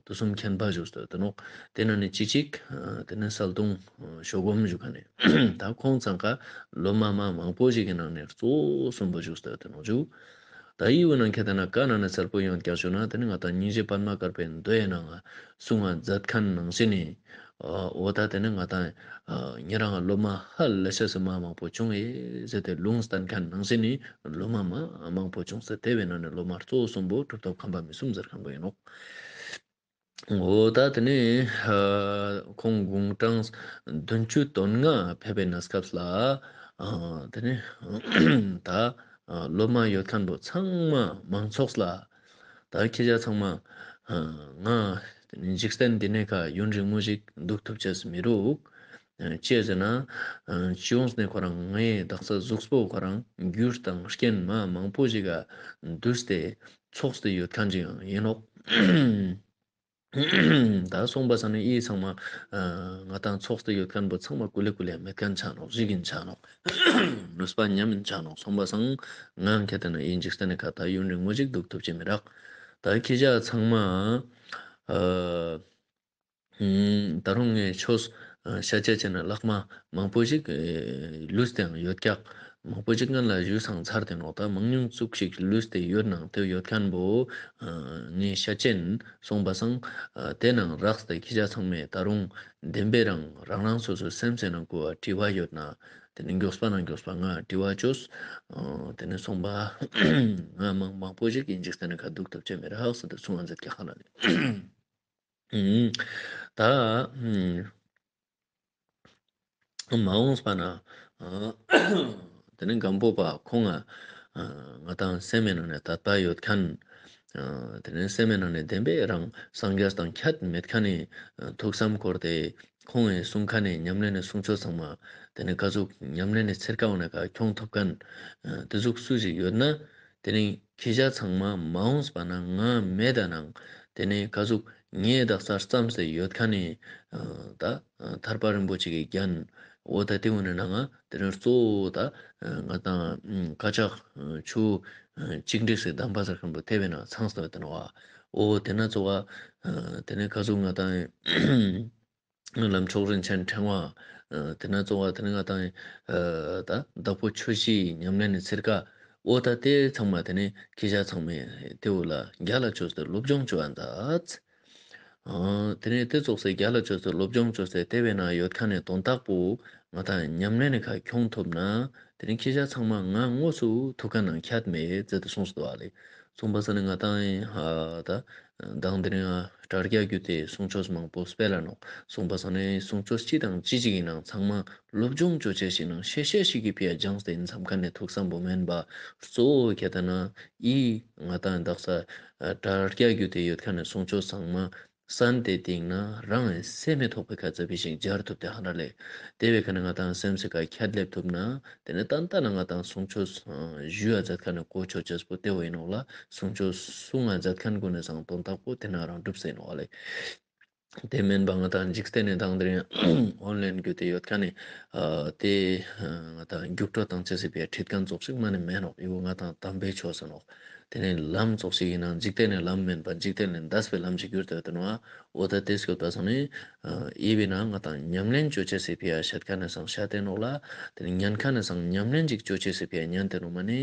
དུས་གསུམ་མཁྱེན་པ་བྱུང་སྟེ་ཡོད་དེ་ནོག། དེ་ནང་ནེ་གཅིག་གཅིག་ཨ་དེ་ནི་གསལ་སྟོང་ཨ་ཞོ་སྒོམ་ཞུ་ཁན་ནི་ད་ཁོང་ཚང་ཀ་སློབ་མ་མ་མང་པོ་ཞིག་གི་ནང་ནེ་གཙོ་བོ་གསུམ་པོ་བྱུང་སྟེ་ཡོད་དེ་ནོག་ཞུ། ད་ཨི་བོ་ནང་ཁྱད་དེ་ན་ཀ་ནང་ནེ་གསལ་པོ་ཡོང་ཀྱག་ཞུ་ན་དེ་ནི་ང་ཏང་སྙིང་རྗེ་པདྨ་དཀར་པོའི་མདོའི་ནང་ང་གསུང་བ་མཛད་ཁན་ནང་བཞིན་ནི་ཨ་འོ་ད་དེ་ནི་ང་ཏང་ཨ་ཉེ་རང་སློབ་མ་ཧ་ལས་ཤེས་སི་མ་མང་པོ་བྱུང་ངེ་ཟེར་ཏེ་ལུང་བསྟན་ཁན་ནང་བཞིན་ནི་སློབ་མ་མ་མང་པོ་བྱུང་སྟེ་དེ་བོའི་ནང་ནེ་སློབ་མ་གཙོ་བོ་གསུམ་པོ་གྲུབ་ཐོབ་ཁམས་པ་མི་གསུམ་ཟེར་ཁན་བོ་ཨིན་ནོག། འོ་ད་དེ་ནི་ཨ་ཁོང་དགུང་གྲངས་བདུན་ཅུ་དོན་ལྔ་ཕེབས་པའི་གནས་སྐབས་ལ་ཨ་དེ་ནི་ད་ཨ་སློབ་མ་ཡོད་ཁན་བོ་ཚང་མ་མང་ཚོགས་ལ་ད་ཁྱེད་ཅག་ཚང་མ་ཨ་ང་དེ་ནི་འཇིག་རྟེན་འདི་ནེ་ཀ་ཡུན་རིང་མོ་ཞིག་འདུག་ཐུབ་ཅེས་མི་རུག། ཨ་ཅི་ཟེར་ན་ཨ་ཅི་ཡོངས་ནེ་ཁོ་རང་ངའི་དག་ས་གཟུགས་པོ་ཁོ་རང་རྒྱུ་དང་རྐྱེན་མ་མང་པོ་ཞིག་ག་འདུས་ཏེ་ཚོགས་ཏེ་ཡོད་ཁན་ཅིག་ཡང་ཨིན་ནོག། ད་སོང་པ་སང་ནི་ཨི་ཚང་མ་ང་དང་ཚོགས་ཏེ་ཡོད་ཁན་བོ་ཚང་མ་ཀུ་ལེ་ཀུ་ལེ་མེད་ཁན་ཆ་ནོག་ཞིག་ཨིན་ཆ་ནོག་ནུས་པ་ཉམས་ཨིན་ཆ་ནོག་སོང་པ་སང་ང་ཁྱེད་དེ་ན་ཨི་འཇིག་རྟེན་ནི་ཁ་ད་ཡུན་རིང་མོ་ཞིག་འདུག་ཐུབ་ཅེས་མི་རག་ད་ཁྱེད་ཅག་ཚང་མ་ཨ། ད་རུང་ངས་ཆོས་ཤད་ཅེས་ཅེ་ན་ལྷག་མ་མང་པོ་ཞིག་ལུས་ཏེའང་ཡོད་ཀྱག་མང་པོ་ཞིག་ང་ལ་ཞུས་སང་ཚར་ཏེ་ནོག་ད་མང་ཉུང་ཙུག་ཞིག་ལུས་ཏེ་ཡོད་ནང་དེ་ཡོད་ཁན་བོ་ངས་ཤད་ཅེན་སོང་པ་སང་དེ་ནང་རགས་ཏེ་ཁྱེད་ཅག་ཚང་མས་ད་རུང་བདེན་པའི་རང་རང་རང་སོ་སོའི་སེམས་སི་ནང་གོ་བ་དྲི་བ་ཡོད་ན་དེ་ནི་མགྱོགས་པ་ན་མགྱོགས་པ་ང་དྲི་བ་ཅོས། དེ་ནི་སོང་པ་ང་མང་མང་པོ་ཞིག་ཨིན་འཇིག་རྟེན་ནི་ཁ་འདུག་ཐུབ་ཅེས་མི་རག་ཟེར་ཏེ་གསུང་བ་མཛད་ཀྱག་ཧ་ལ་ལེ། ད་མ་འོངས་པ་ན་དེ་ནི་སྒམ་པོ་པ་ཁོང་ང་ང་དང་སེམས་མེད་ནང་ནས་དད་པ་ཡོད་ཁན། དེ་ནི་སེམས་མེད་ནང་ནས་བདེན་པའི་རང་སངས་རྒྱས་དང་ཁྱད་མེད་ཁན་ནི་ཐུགས་བསམ་འཁོར་ཏེ་ཁོང་ངི་གསུང་ཁན་ནི་ཉམས་ལེན་ནི་གསུང་ཆོས་ཚང་མ་དེ་ནི་ཀ་ཟུག་ཉམས་ལེན་ནི་ཚེར་ཀ་འོ་ན་ཀ་ཁྱོང་ཐུབ་ཁན་དེ་ཟུག་སུ་ཞིག་ཡོད་ན། དེ་ནི་ཁྱེད་ཅག་ཚང་མ་མ་འོངས་པ་ན་ང་མེད་ད་ནང་དེ་ནི་ཀ་ཟུག་ངའི་དག་ས་རྩམས་ཏེ་ཡོད་ཁན་ནི་ད་ཐར་པ་རིན་པོ་ཆེ་གི་རྒྱན་འོ་ད་དེ་འོ་ནི་ནང་ང་དེ་ནི་གཙོ་བོ་ད་ང་དང་ཀ་ཆག་ཆུ་གཅིག་འདྲེས་སི་གདམས་པ་ཟེར་ཁན་བོ་དེ་བས་ན་ཚང་སྟེ་ཡོད་དེ་ནོག་བ། འོ་དེ་ན་གཙོ་བ་དེ་ནི་ཀ་ཟུག་ང་དང་ལམ་མཆོག་རིན་ཆེན་ཕྲེང་བ། དེ་ན་གཙོ་བོ་དེ་ནི་ང་དང་ད་བདག་པོ་ཆོས་བཞིའི་ཉམས་ལེན་ནི་ཚེར་ཀ་འོ་ད་དེ་ཚང་མ་དེ་ནི་ཁྱེད་ཅག་ཚང་མས་དེ་བོ་ལ་རྒྱལ་ལ་ཅོས་ཏེ་སློབ་སྦྱོང་ཅོ་བ་མཛད། དེ་ནི་དེ་ཙོགས་སེ་རྒྱལ་ལ་ཅོས་ཏེ་སློབ་སྦྱོང་ཅོས་ཏེ་དེ་བས་ན་ཡོད་ཁན་ནི་དོན་དག་པོ་ང་དང་ཉམས་ལེན་ནི་ཁ་ཁྱོང་ཐུབ་ན་དེ་ནི་ཁྱེད་ཅག་ཚང་མ་ང་དངོས་སུ་ཐུག་ཁན་ནང་ཁྱད་མེད་ཟེར་ཏེ་གསུངས་སོ་བ་ལེ། གསུངས་པ་ས་ནི་ང་དང་ད་མདང་དེ་རིང་དྲ་རྒྱ་བརྒྱུད་དེ་གསུང་ཆོས་མང་པོ་སྤེལ་ལ་ནོག་གསུངས་པ་ས་ནི་གསུང་ཆོས་ཅི་དང་ཅི་ཅིག་ཡིན་ནང་ཚང་མ་སློབ་སྦྱོང་ཅོ་ཅེས་ཤིག་ནང་ཤེས་ཤེས་ཤིག་གི་ཕི་ཡ་སྦྱངས་ཏེ་ཡིན་བསམ་ཁན་ནི་ཐུགས་བསམ་པོ་མེན་པ་གཙོ་བོ་ཁྱེད་ད་ན་ཨི་ང་དང་དག་ས་དྲ་རྒྱ་བརྒྱུད་དེ་ཡོད་ཁན་ནི་གསུང་ཆོས་ཚང་མ་སན་ཏེ་སྟིང་ན་རང་སེམས་མི་ཐོགས་པའི་ཁ་ཚ་བི་ཞིག་སྦྱར་ཐུབ་སྟེ་ཧ་ན་ལེ། དེ་བས་ཁ་ན་ང་དང་སེམས་སི་ཁ་ཁྱད་ལེབ་ཐུབ་ན་དེ་ནི་ཏན་ཏན་ན་ང་དང་གསུང་ཆོས་ཞུ་ཡ་མཛད་ཁན་ནི་གོ་ཆོད་ཅེས་པོ་དེ་བོ་ཡིན་ནོག་ལ། གསུང་ཆོས་གསུང་ང་མཛད་ཁན་ཀུན་ནི་སང་དོན་དག་པོ་དེ་ན་རང་འགྲུབ་སེ་ཡིན་ནོག་ལེ། དེ་མེན་པ་ང་དང་འཇིག་རྟེན་ནི་དང་དེ་རིང་ཨོན་ལན་བརྒྱུད་དེ་ཡོད་ཁན་ནི་དེ་ང་དང་རྒྱུགས་སྤྲོད་བཏང་ཅེས་སི་ཕི་ཡ་ཁྲིད་ཁན་ཙོགས་ཤིག་མ་ནི་མེན་ནོག་ཨི་བོ་ང་དང་དམ་པའི་ཆོས་ཟེར་ནོག་དེ་ནི་ལམ་ཙོགས་ཤིག་ཡིན་ནང་འཇིག་རྟེན་ནི་ལམ་མེན་པ་འཇིག་རྟེན་ནི་འདས་པའི་ལམ་ཞིག་གྱུར་ཏེ་ཡོད་དེ་ནོག་འོ་ད་དེ་སྐྱོད་པ་སང་ནི་ཨི་བི་ན་ང་དང་ཉམས་ལེན་ཅོ་ཅེས་སི་ཕི་ཡ་ཤད་ཁན་ནི་སང་ཤད་དེ་ནོག་ལ། དེ་ནི་ཉན་ཁན་ནི་སང་ཉམས་ལེན་ཅིག་ཅོ་ཅེས་སི་ཕི་ཡ་ཉན་དེ་ནོག་མ་ནི་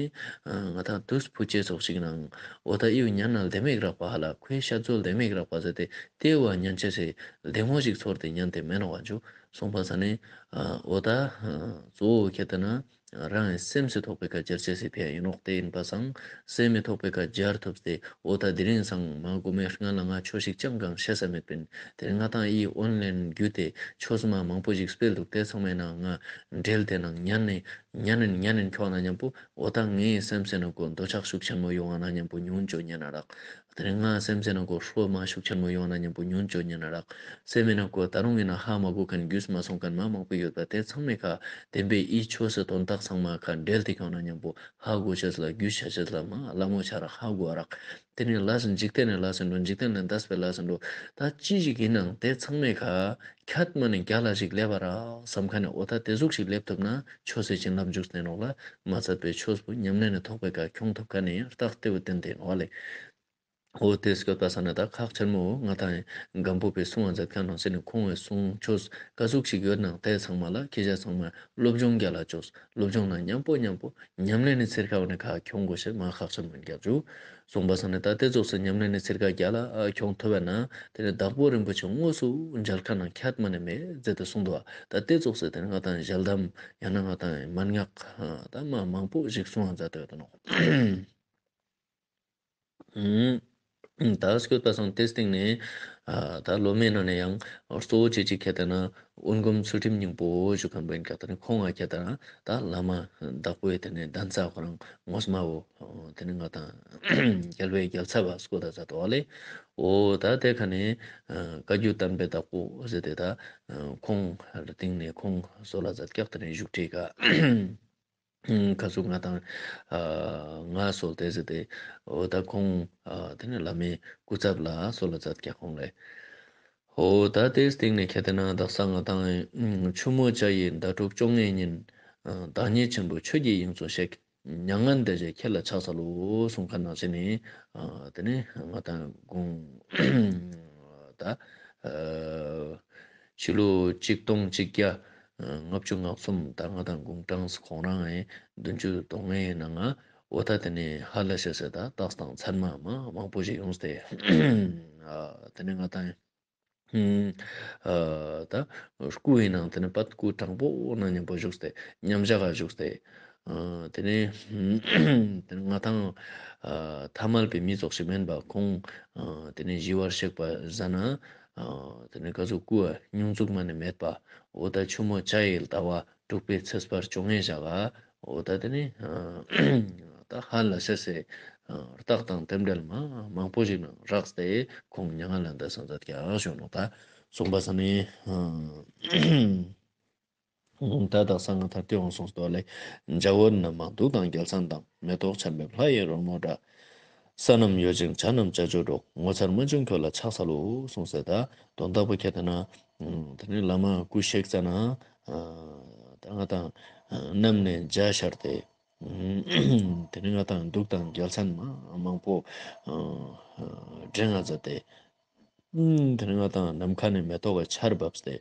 ང་དང་དུས་ཕུད་ཅེས་ཙོགས་ཤིག་ནང་འོ་ད་ཨི་བི་ཉན་ན་ལྡེ་མིག་རག་པ་ཧ་ལ་ཁོའི་ཤད་ཟོལ་ལྡེ་མིག་རག་པ་ཟེར་ཏེ་དེ་བོ་ཉན་ཅེས་སི་ལྡེ་མོ་ཞིག་ཚོར་ཏེ་ཉན་དེ་མེན་ནོག་བ་ཇུ། གསུངས་པ་ས་ནི་འོ་ད་གཙོ་བོ་ཁྱེད་ད་ན་རང་སེམས་སི་ཐོག་པའི་ཁ་སྦྱར་ཅེས་སི་ཕི་ཡ་ཡིན་ནོག་དེ་ཡིན་པ་སང་སེམས་མི་ཐོག་པའི་ཁ་སྦྱར་ཐུབ་སྟེ་འོ་ད་དེ་རིང་སང་མ་གོ་མའི་སྔ་ལ་ང་ཆོས་ཤིག་ཅང་གང་ཤེས་ས་མེད་པིན། དེ་རིང་ང་དང་ཨི་ཨོན་ལན་བརྒྱུད་དེ་ཆོས་མ་མང་པོ་ཞིག་སྤེལ་འདུག་དེ་ཚང་མའི་ནང་ང་འབྲེལ་ཏེ་ནང་ཉན་ནས་ཉན་ནས་ཉན་ནས་ཁྱོང་ན་མཉམ་པོ་འོ་ད་ངའི་སེམས་སི་ནང་གོ་འདོད་ཆགས་ཤུགས་ཆེན་མོ་ཡོང་བ་ན་མཉམ་པོ་ཉུང་ཅོ་ཉན་ན་རག་དེ་རིང་ང་སེམས་སི་ནང་གོ་ཧྲོ་མ་ཤུགས་ཆེན་མོ་ཡོང་ན་མཉམ་པོ་ཉུང་ཅོ་ཉན་ན་རག་སེམས་སི་ནང་གོ་ད་རུང་ཡིན་ན་ཧ་མ་གོ་ཁན་རྒྱུས་མ་སོང་ཁན་མ་མང་པོ་ཡོད་པ་དེ་ཚང་མའི་ཁ་བདེན་པའི་ཨི་ཆོས་སི་དོན་དག་ཚང་མ་ཁ་འབྲེལ་ཏེ་ཁྱོང་ན་མཉམ་པོ་ཧ་གོ་ཤེས་ལ་རྒྱུས་ཤ་ཤེས་ལ་མ་ལ་མོ་ཆ་རག་ཧ་གོ་རག་དེ་ནི་ལས་འཇིག་རྟེན་ནི་ལས་འགྲོ་འཇིག་རྟེན་ནི་འདས་པའི་ལས་འགྲོ་ད་ཅི་ཞིག་ཡིན་ནང་དེ་ཚང་མའི་ཁ་ཁྱད་མ་ནི་རྒྱ་ལ་ཞིག་ལེབ་པ་རག་བསམ་ཁན་ནི་འོ་ད་དེ་ཟུག་ཞིག་ལེབ་ཐུབ་ན་ཆོས་སི་བྱིན་རླབས་འཇུག་སྟེ་ནོག་ལ། མ་ཚད་པའི་ཆོས་པོ་ཉམས་ལེན་ནི་ཐོག་པའི་ཁ་ཁྱོང་ཐུབ་ཁན་ནི་རྟགས་དེ་བོ་བསྟན་ཏེ་ནོག་ལེ། འོ་དེ་སྐྱོད་པ་ས་ན་ད་ཁག་ཆེན་མོ་ང་དང་སྒམ་པོ་པའི་གསུང་བ་མཛད་ཁན་ནང་སེ་ནི་ཁོང་བའི་གསུང་ཆོས་ག་ཟུག་ཞིག་ཡོད་ནང་དེ་ཚང་མ་ལ་ཁྱེད་ཅག་ཚང་མ་སློབ་སྦྱོང་རྒྱ་ལ་ཅོས། སློབ་སྦྱོང་ན་མཉམ་པོ་མཉམ་པོ་ཉམས་ལེན་ནི་ཚེར་ཁ་བ་ནི་ཁ་ཁྱོང་དགོས་ཤེས་མ་ཁག་ཆེན་མོ་རྒྱ་ཇུ། གསུངས་པ་ས་ནི་ད་དེ་ཙོགས་སེ་ཉམས་ལེན་ནི་ཚེར་ཁ་རྒྱ་ལ་ཁྱོང་ཐུབ་པ་ན་དེ་ནི་བདག་པོ་རིན་པོ་ཆེ་དངོས་སུ་མཇལ་ཁ་ན་ཁྱད་མ་ནི་མེད་ཟེར་ཏེ་གསུངས་འདུག་ད་དེ་ཙོགས་སེ་དེ་ནི་ང་དང་ཞལ་གདམས་ཡང་ན་ང་དང་མན་ངག་ད་མ་མང་པོ་ཞིག་གསུང་བ་མཛད་དེ་ཡོད་ནོག་ད་སྐྱོད་པ་སང་དེ་སྟེང་ནས་ད་སློབ་མའི་ནང་ནས་ཡང་གཙོ་བོ་ཅིག་ཅིག་ཁྱེད་ད་ན་དབོན་སྒོམ་ཚུལ་ཁྲིམས་སྙིང་པོ་ཞུ་ཁན་པོ་ཡིན་ཀྱག་ད་ནི་ཁོང་ང་ཁྱེད་ད་ན་ད་བླ་མ་བདག་པོའི་དེ་ནས་གདན་ས་ཁོ་རང་ངོ་མ་བོ་དེ་ནི་ང་དང་རྒྱལ་བའི་རྒྱལ་ཚབ་བ་སྐོ་ད་ཛད་དོ་ལེ། འོ་ད་དེ་ཁ་ནས་བཀའ་བརྒྱུད་དམ་པའི་བདག་པོ་ཟེར་ཏེ་ད་ཁོང་སྟེང་ནས་ཁོང་གསོལ་ལ་ཛད་ཀྱག་ད་ནི་བཞུགས་ཁྲི་ཀ་ཁ་ཟུག་ང་དང་ང་གསོལ་ཏེ་ཟེར་ཏེ་འོ་ད་ཁོང་དེ་ནས་བླ་མའི་སྐུ་ཚབ་ལ་གསོལ་ལ་ཛད་ཀྱག་ཁོང་ལེ། འོ་ད་དེའི་སྟེང་ནས་ཁྱེད་དེ་ན་དག་ས་ང་དང་ཆུ་མོ་ཆ་ཡི་ཟླ་དྲུག་བཅོ་ལྔའི་ཉིན། བདག་ཉིད་ཆེན་པོ་ཆོས་ཀྱི་དབྱིངས་སུ་གཤེགས། མྱ་ངན་འདས་རྗེས་ཁྱེད་ལ་ཕྱག་འཚལ་ལོ་གསུངས་ཁན་ནང་བཞིན་ནི། དེ་ནི་ང་དང་དགུང་ད་ཕྱི་ལོ་གཅིག་སྟོང་གཅིག་བརྒྱ་ལྔ་བཅུ་ང་གསུམ། ད་ང་དང་དགུང་གྲངས་ཁོང་རང་ཨེ་བདུན་ཅུ་དོན་ལྔའི་ནང་ང་འོ་ད་དེ་ནི་ཧ་ལས་ཤེས་སེ་ད་རྟགས་དང་མཚན་མ་མ་མང་པོ་ཞིག་ཡོངས་ཏེ། དེ་ནི་ང་དང་ཨ་ད་སྐུ་ཡི་ནང་དེ་ནི་པད་སྐུ་དྲང་པོ་ནང་མཉམ་པོ་བཞུགས་ཏེ་མཉམ་བཞག་ག་བཞུགས་ཏེ། ཨ་དེ་ནི་དེ་ནི་ང་དང་ཨ་ཐ་མལ་པའི་མི་ཙོགས་ཤིག་མེན་པ་ཁོང་ཨ་དེ་ནི་ཞི་བར་གཤེགས་པ་ཟ་ན་ཨ་དེ་ནི་ག་ཟུག་སྐུ་ཨ་སྙུང་འཛུགས་མ་ནི་མེད་པ། འོ་ད་ཆུ་མོ་ཆ་ཡི་ཟླ་བ་དྲུག་པའི་ཚེས་པ་བཅོ་ལྔའི་ཞག་ག་འོ་ད་དེ་ནི་ཨ་ད་ཧ་ལས་སེ་སེ་ཨ་རྟགས་དང་རྟེན་འབྲེལ་མ་མང་པོ་ཞིག་ནང་རགས་ཏེ་ཁོང་མྱ་ངན་ལས་འདས་སོང་ཟེར་ཀྱག་ཞུ་ནོག། ད་གསུངས་པ་སང་ནི་ཨ་ད་དག་ས་ང་ཐར་ཏེ་འོང་སོང་སྟོ་ལེ། འཇའ་འོད་རྣམ་མང་གདུགས་དང་རྒྱལ་མཚན་དང་། མེ་ཏོག་ཆར་འབེབས་ལྷ་ཡི་རོལ་མོ་སྒྲ། ས་རྣམས་གཡོ་ཞིང་བྱ་རྣམས་ཅ་ཅོར་སྒྲོག། ངོ་མཚར་མངོན་བྱུང་ཁྱོད་ལ་ཕྱག་འཚལ་ལོ་གསུངས་སེ། ད་དོན་དག་པོ་ཁྱེད་དེ་ན་དེ་ནི་བླ་མ་སྐུ་གཤེགས་ཙ་ན་ད་ང་དང་གནམ་ནས་འཇའ་ཤར་ཏེ། དེ་ནི་ང་དང་གདུགས་དང་རྒྱལ་མཚན་མ་མང་པོ་ཨ་ཨ་སྒྲེང་ང་མཛད་དེ། དེ་ནི་ང་དང་ནམ་མཁའ་ནས་མེ་ཏོག་གི་ཆར་བབས་ཏེ།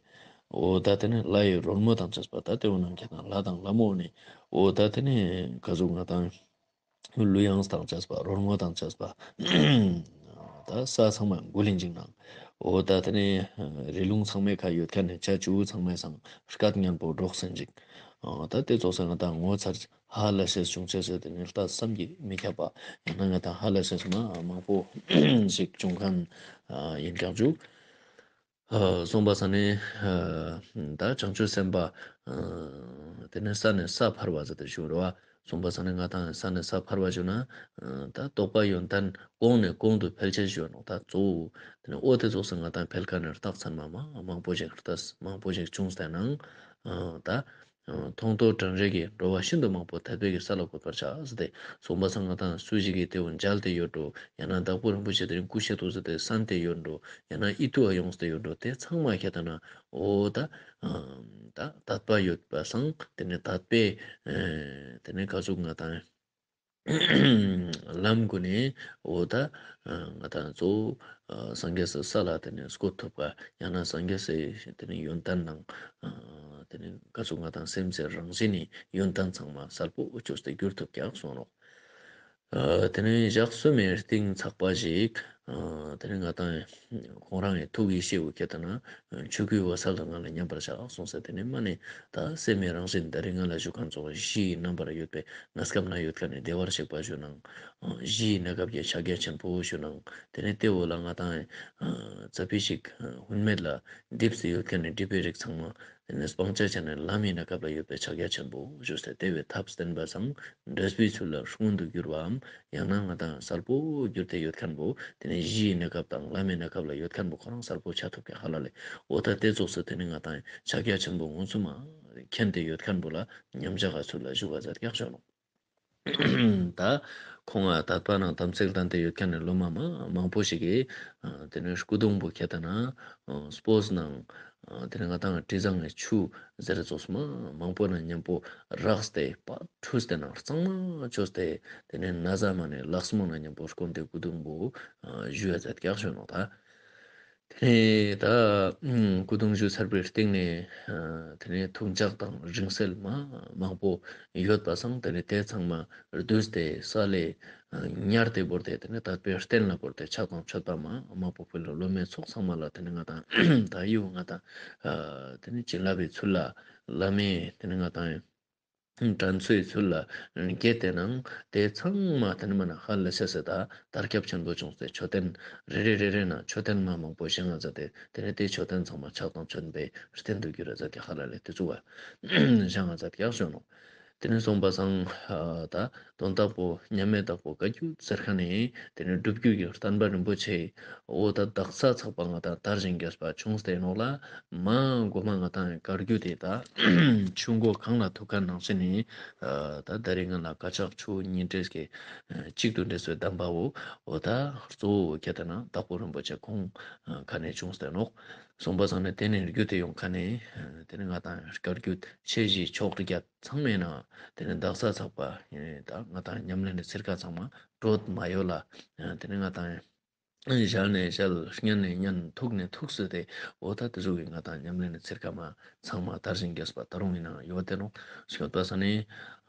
འོ་ད་དེ་ནི་ལྷ་ཡི་རོལ་མོ་དང་བཅས་པ་ད་དེ་འོ་ནམ་མཁའ་དང་ལྷ་དང་ལྷ་མོ་ནི་འོ་ད་དེ་ནི་ག་ཟུག་ང་དང་གླུ་དབྱངས་དང་བཅས་པ་རོལ་མོ་དང་བཅས་པ་ད་ས་ཚང་མ་འགུལ་ལིན་ཅིག་ནང་། འོ་ད་དེ་ནི་རི་ལུང་ཚང་མའི་ཁ་ཡོད་མཁན་ནི་བྱ་བྱིའུ་ཚང་མའི་སང་སྐད་སྙན་པོ་སྒྲོག་སིན་ཅིག། འོ་ད་དེ་ཙོགས་སེ་ང་དང་ངོ་མཚར་ཧ་ལས་སེ་བྱུང་ཅེས་སེ་དེ་ནི་ལྟ་བསམ་གྱིས་མི་ཁྱབ་པ། ཡང་ན་ང་དང་ཧ་ལས་སེ་མ་མང་པོ་ཞིག་བྱུང་མཁན་ཨ་ཡིན་ཀྱག་ཞུ། ཨ་གསུངས་པ་སང་ནི་ཨ་ད་བྱང་ཆུབ་སེམས་དཔའ་ཨ་དེ་ནི་ས་ནས་ས་འཕར་བ་ཟེར་ཏེ་ཞུ་རེད་བ། གསུངས་པ་སང་ནི་ང་དང་ས་ནས་ས་འཕར་བ་ཞུ་ན་ཨ་ད་རྟོགས་པ་ཡོན་ཏན་གོང་ནས་གོང་དུ་འཕེལ་ཅེས་ཞུ་ནོག། ད་གཙོ་བོ་དེ་ནི་འོ་དེ་ཙོགས་སེ་ང་དང་འཕེལ་མཁན་ནི་རྟགས་མཚན་མ་མ་མང་པོ་ཞིག་རྟགས་མང་པོ་ཞིག་བྱུང་སྟེ་ནང་ཨ་ད་མཐོང་ཐོས་དྲན་རེག་གི་འགྲོ་བ་ཤིན་ཏུ་མང་པོ་དད་པའི་གི་ས་ལ་འགོད་པར་བྱ་ཟེར་ཏེ། གསུངས་པ་སང་ང་དང་སུ་ཞིག་གིས་དེ་བོ་མཇལ་ཏེ་ཡོད་འགྲོ། ཡང་ན་དྭགས་པོ་རིན་པོ་ཆེ་དེ་རིང་སྐུ་གཤེགས་འདུག་ཟེར་ཏེ་གསན་ཏེ་ཡོད་འགྲོ། ཡང་ན་ཨིད་ཏུ་བ་ཡོངས་ཏེ་ཡོད་འགྲོ། དེ་ཚང་མ་ཁྱེད་དེ་ན་འོ་ད་ཨ་ད་དད་པ་ཡོད་པ་སང་དེ་ནི་དད་པའི་ཨ་དེ་ནི་ག་ཟུག་ང་དང་ལམ་གུན་ནི་འོ་ད་ཨ་ང་དང་གཙོ་བོ་ཨ་སངས་རྒྱས་སི་ས་ལ་དེ་ནི་བཀོད་ཐུབ་པ། ཡང་ན་སངས་རྒྱས་སི་དེ་ནི་ཡོན་ཏན་ནང་ཨ་དེ་ནི་ག་ཟུག་ང་དང་སེམས་སི་རང་བཞིན་ནི་ཡོན་ཏན་ཚང་མ་གསལ་པོ་བཅོས་ཏེ་གྱུར་ཐུབ་ཀྱག་གསུངས་ནོག། ཨ་དེ་ནི་ཞག་གསུམ་མའི་རྟིང་ཚག་པ་ཞིག་ཨ་དེ་ནི་ང་དང་ཁོང་རང་ངི་ཐུགས་ཀྱི་ཤེས་བོ་ཁྱེད་དེ་ན་ཆོས་སྐུའི་འོད་གསལ་ལ་ང་ལ་མཉམ་པར་བཞག་གསུངས་སེ། དེ་ནི་མ་ནི་ད་སེམས་ཀྱི་རང་བཞིན་ད་རིང་ང་ལ་ཞུ་མཁན་ཙོགས་གཞི་ཡི་རྣམ་པར་ཡོད་པའི་གནས་སྐབས་ན་ཡོད་མཁན་ནི་བདེ་བར་གཤེགས་པ་ཞུ་ནང་གཞི་ཡི་གནས་སྐབས་ཀྱི་ཕྱག་རྒྱ་ཆེན་པོ་ཞུ་ནང་དེ་ནི་དེ་བོ་ལ་ང་དང་ཨ་ཙ་པིག་ཞིག་ཨ་ཧུན་མེད་ལ་འདྲིས་སེ་ཡོད་མཁན་ནི་སྒྲིབ་པའི་རིགས་ཚང་མ། དེ་ནས་སྤང་བྱ་ཅན་ནི་ལམ་ཡིན་ན་སྐབས་ལ་ཡོད་པའི་ཕྱག་རྒྱ་ཆེན་པོ་ཞུས་ཏེ་དེ་བས་ཐབས་བསྟན་པ་སང་འབྲས་བུའི་ཚུལ་ལ་མངོན་དུ་གྱུར་བའམ། ཡང་ན་ང་དང་གསལ་པོ་གྱུར་ཏེ་ཡོད་མཁན་པོ་དེ་ནས་གཞི་ཡིན་ན་སྐབས་དང་ལམ་ཡིན་ན་སྐབས་ལ་ཡོད་མཁན་པོ་ཁོ་རང་གསལ་པོ་ཆ་ཐུབ་ཀྱག་ཧ་ལ་ལེ། འོ་ད་དེ་ཙོགས་སུ་དེ་ནས་ང་དང་ཕྱག་རྒྱ་ཆེན་པོ་མངོན་སུམ་མ་མཁྱེན་ཏེ་ཡོད་མཁན་པོ་ལ་མཉམ་བཞག་ག་ཚུལ་ལ་བཞུགས་པ་མཛད་ཀྱག་ཞུ་ནོག། ད་ཁོང་ང་དད་པ་ནང་དམ་ཚིག་ལྡན་ཏེ་ཡོད་མཁན་ནི་སློབ་མ་མ་མང་པོ་ཞིག་གིས་ཨ་དེ་ནས་སྐུ་གདུང་པོ་ཁྱེད་དེ་ན་ཨ་སྤོས་ནང་ཨ་དེ་ནས་ང་དང་དྲི་བཟང་ངི་ཆུ་ཟེར་ཙོགས་མ་མང་པོ་ནང་མཉམ་པོ་རགས་ཏེ་པ་འཁྲུས་ཏེ་ནང་གཙང་མ་བཅོས་ཏེ་དེ་ནས་ན་བཟའ་མ་ནས་ལག་མོ་ནང་མཉམ་པོ་སྐོན་ཏེ་སྐུ་གདུང་པོ་ཨ་ཞུ་ཡ་མཛད་ཀྱག་ཞུ་ནོག་ད། དེ་ནས་ད་སྐུ་གདུང་ཞུ་ཚར་བའི་སྟེང་ནས་ཨ་དེ་ནས་ཐུགས་འཇགས་དང་རིང་བསྲེལ་མ་མང་པོ་ཡོད་པ་སང་དེ་ནས་དེ་ཚང་མ་བསྡུས་ཏེ་ས་ལས་ཨ་ཉར་ཏེ་བོར་ཏེ་དེ་ནས་དད་པའི་རྟེན་ལ་བོར་ཏེ་ཕྱག་དང་མཆོད་པ་མ་མང་པོ་ཕུལ་ལོ། སློབ་མའི་ཚོགས་ཚང་མ་ལ་དེ་ནས་ང་དང་ད་ཡིའུ་ང་དང་ཨ་དེ་ནས་བྱིན་རླབས་པའི་ཚུལ་ལ་བླ་མའི་དེ་ནས་ང་དང་དྲན་གསོའི་ཚུལ་ལ་བསྐྱེད་དེ་ནང་དེ་ཚང་མ་དེ་ནས་མ་ན་ཧ་ལས་སེ་སེ་ད་དར་ཁྱབ་ཆེན་པོ་བྱུང་སྟེ་མཆོད་རྟེན་རེ་རེ་རེ་རེ་ན་མཆོད་རྟེན་མ་མང་པོ་བཞེངས་ང་མཛད་དེ་དེ་ནས་དེ་མཆོད་རྟེན་ཚང་མ་ཕྱག་དང་མཆོད་པའི་རྟེན་དུ་གྱུར་ར་མཛད་དེ་ཧ་ལ་ལེ་དེ་ཚུ་བ་བཞེངས་ང་མཛད་ཀྱག་ཞུ་ནོག། དེ་ནས་སོང་པ་སང་ཨ་ད་དོན་དག་པོ་མཉམ་མེད་བདག་པོ་བཀའ་བརྒྱུད་ཟེར་ཁན་ནི་དེ་ནས་སྒྲུབ་བརྒྱུད་ཀྱི་བསྟན་པ་རིན་པོ་ཆེ་འོ་ད་དག་ས་ཚག་པ་ང་དང་དར་ཞིང་རྒྱས་པ་བྱུང་སྟེ་ནོག་ལ། མ་གོ་མ་ང་དང་བཀའ་བརྒྱུད་དེ་ད་ཆུ་མགོ་གངས་ལ་ཐུག་ཁན་ནང་བཞིན་ནི་ཨ་ད་ད་རེས་ང་ལ་དཀར་ཆག་ཆུ་གཉིས་འདྲེས་ཀྱི་ཨ་གཅིག་ཏུ་འདྲེས་པའི་གདམས་པ་བོ་འོ་ད་གཙོ་བོ་ཁྱེད་ད་ན་དྭགས་པོ་རིན་པོ་ཆེ་ཁོང་ཁ་ནས་བྱུང་སྟེ་ནོག། སོང་པ་སང་ནས་དེ་ནས་བརྒྱུད་དེ་ཡོང་ཁན་ནི་དེ་ནས་ང་དང་བཀའ་བརྒྱུད་ཆེ་བཞི་ཕྱོགས་བརྒྱད་ཚང་མའི་ནང་དེ་ནས་དག་ས་ཚག་པ་ད་ང་དང་ཉམས་ལེན་ནི་ཚིར་ཁ་ཚང་མ་གྲོད་མ་ཡོད་ལ། དེ་ནས་ང་དང་ཞལ་ནས་ཞལ་སྙན་ནས་སྙན་ཐུགས་ནས་ཐུགས་སུ་དེ་འོ་ད་དེ་ཟུག་གི་ང་དང་ཉམས་ལེན་ནི་ཚིར་ཁ་མ་ཚང་མ་དར་ཞིང་རྒྱས་པ་ད་རུང་ཡིན་ནའང་ཡོད་དེ་ནོག། སོང་པ་སང་ནས་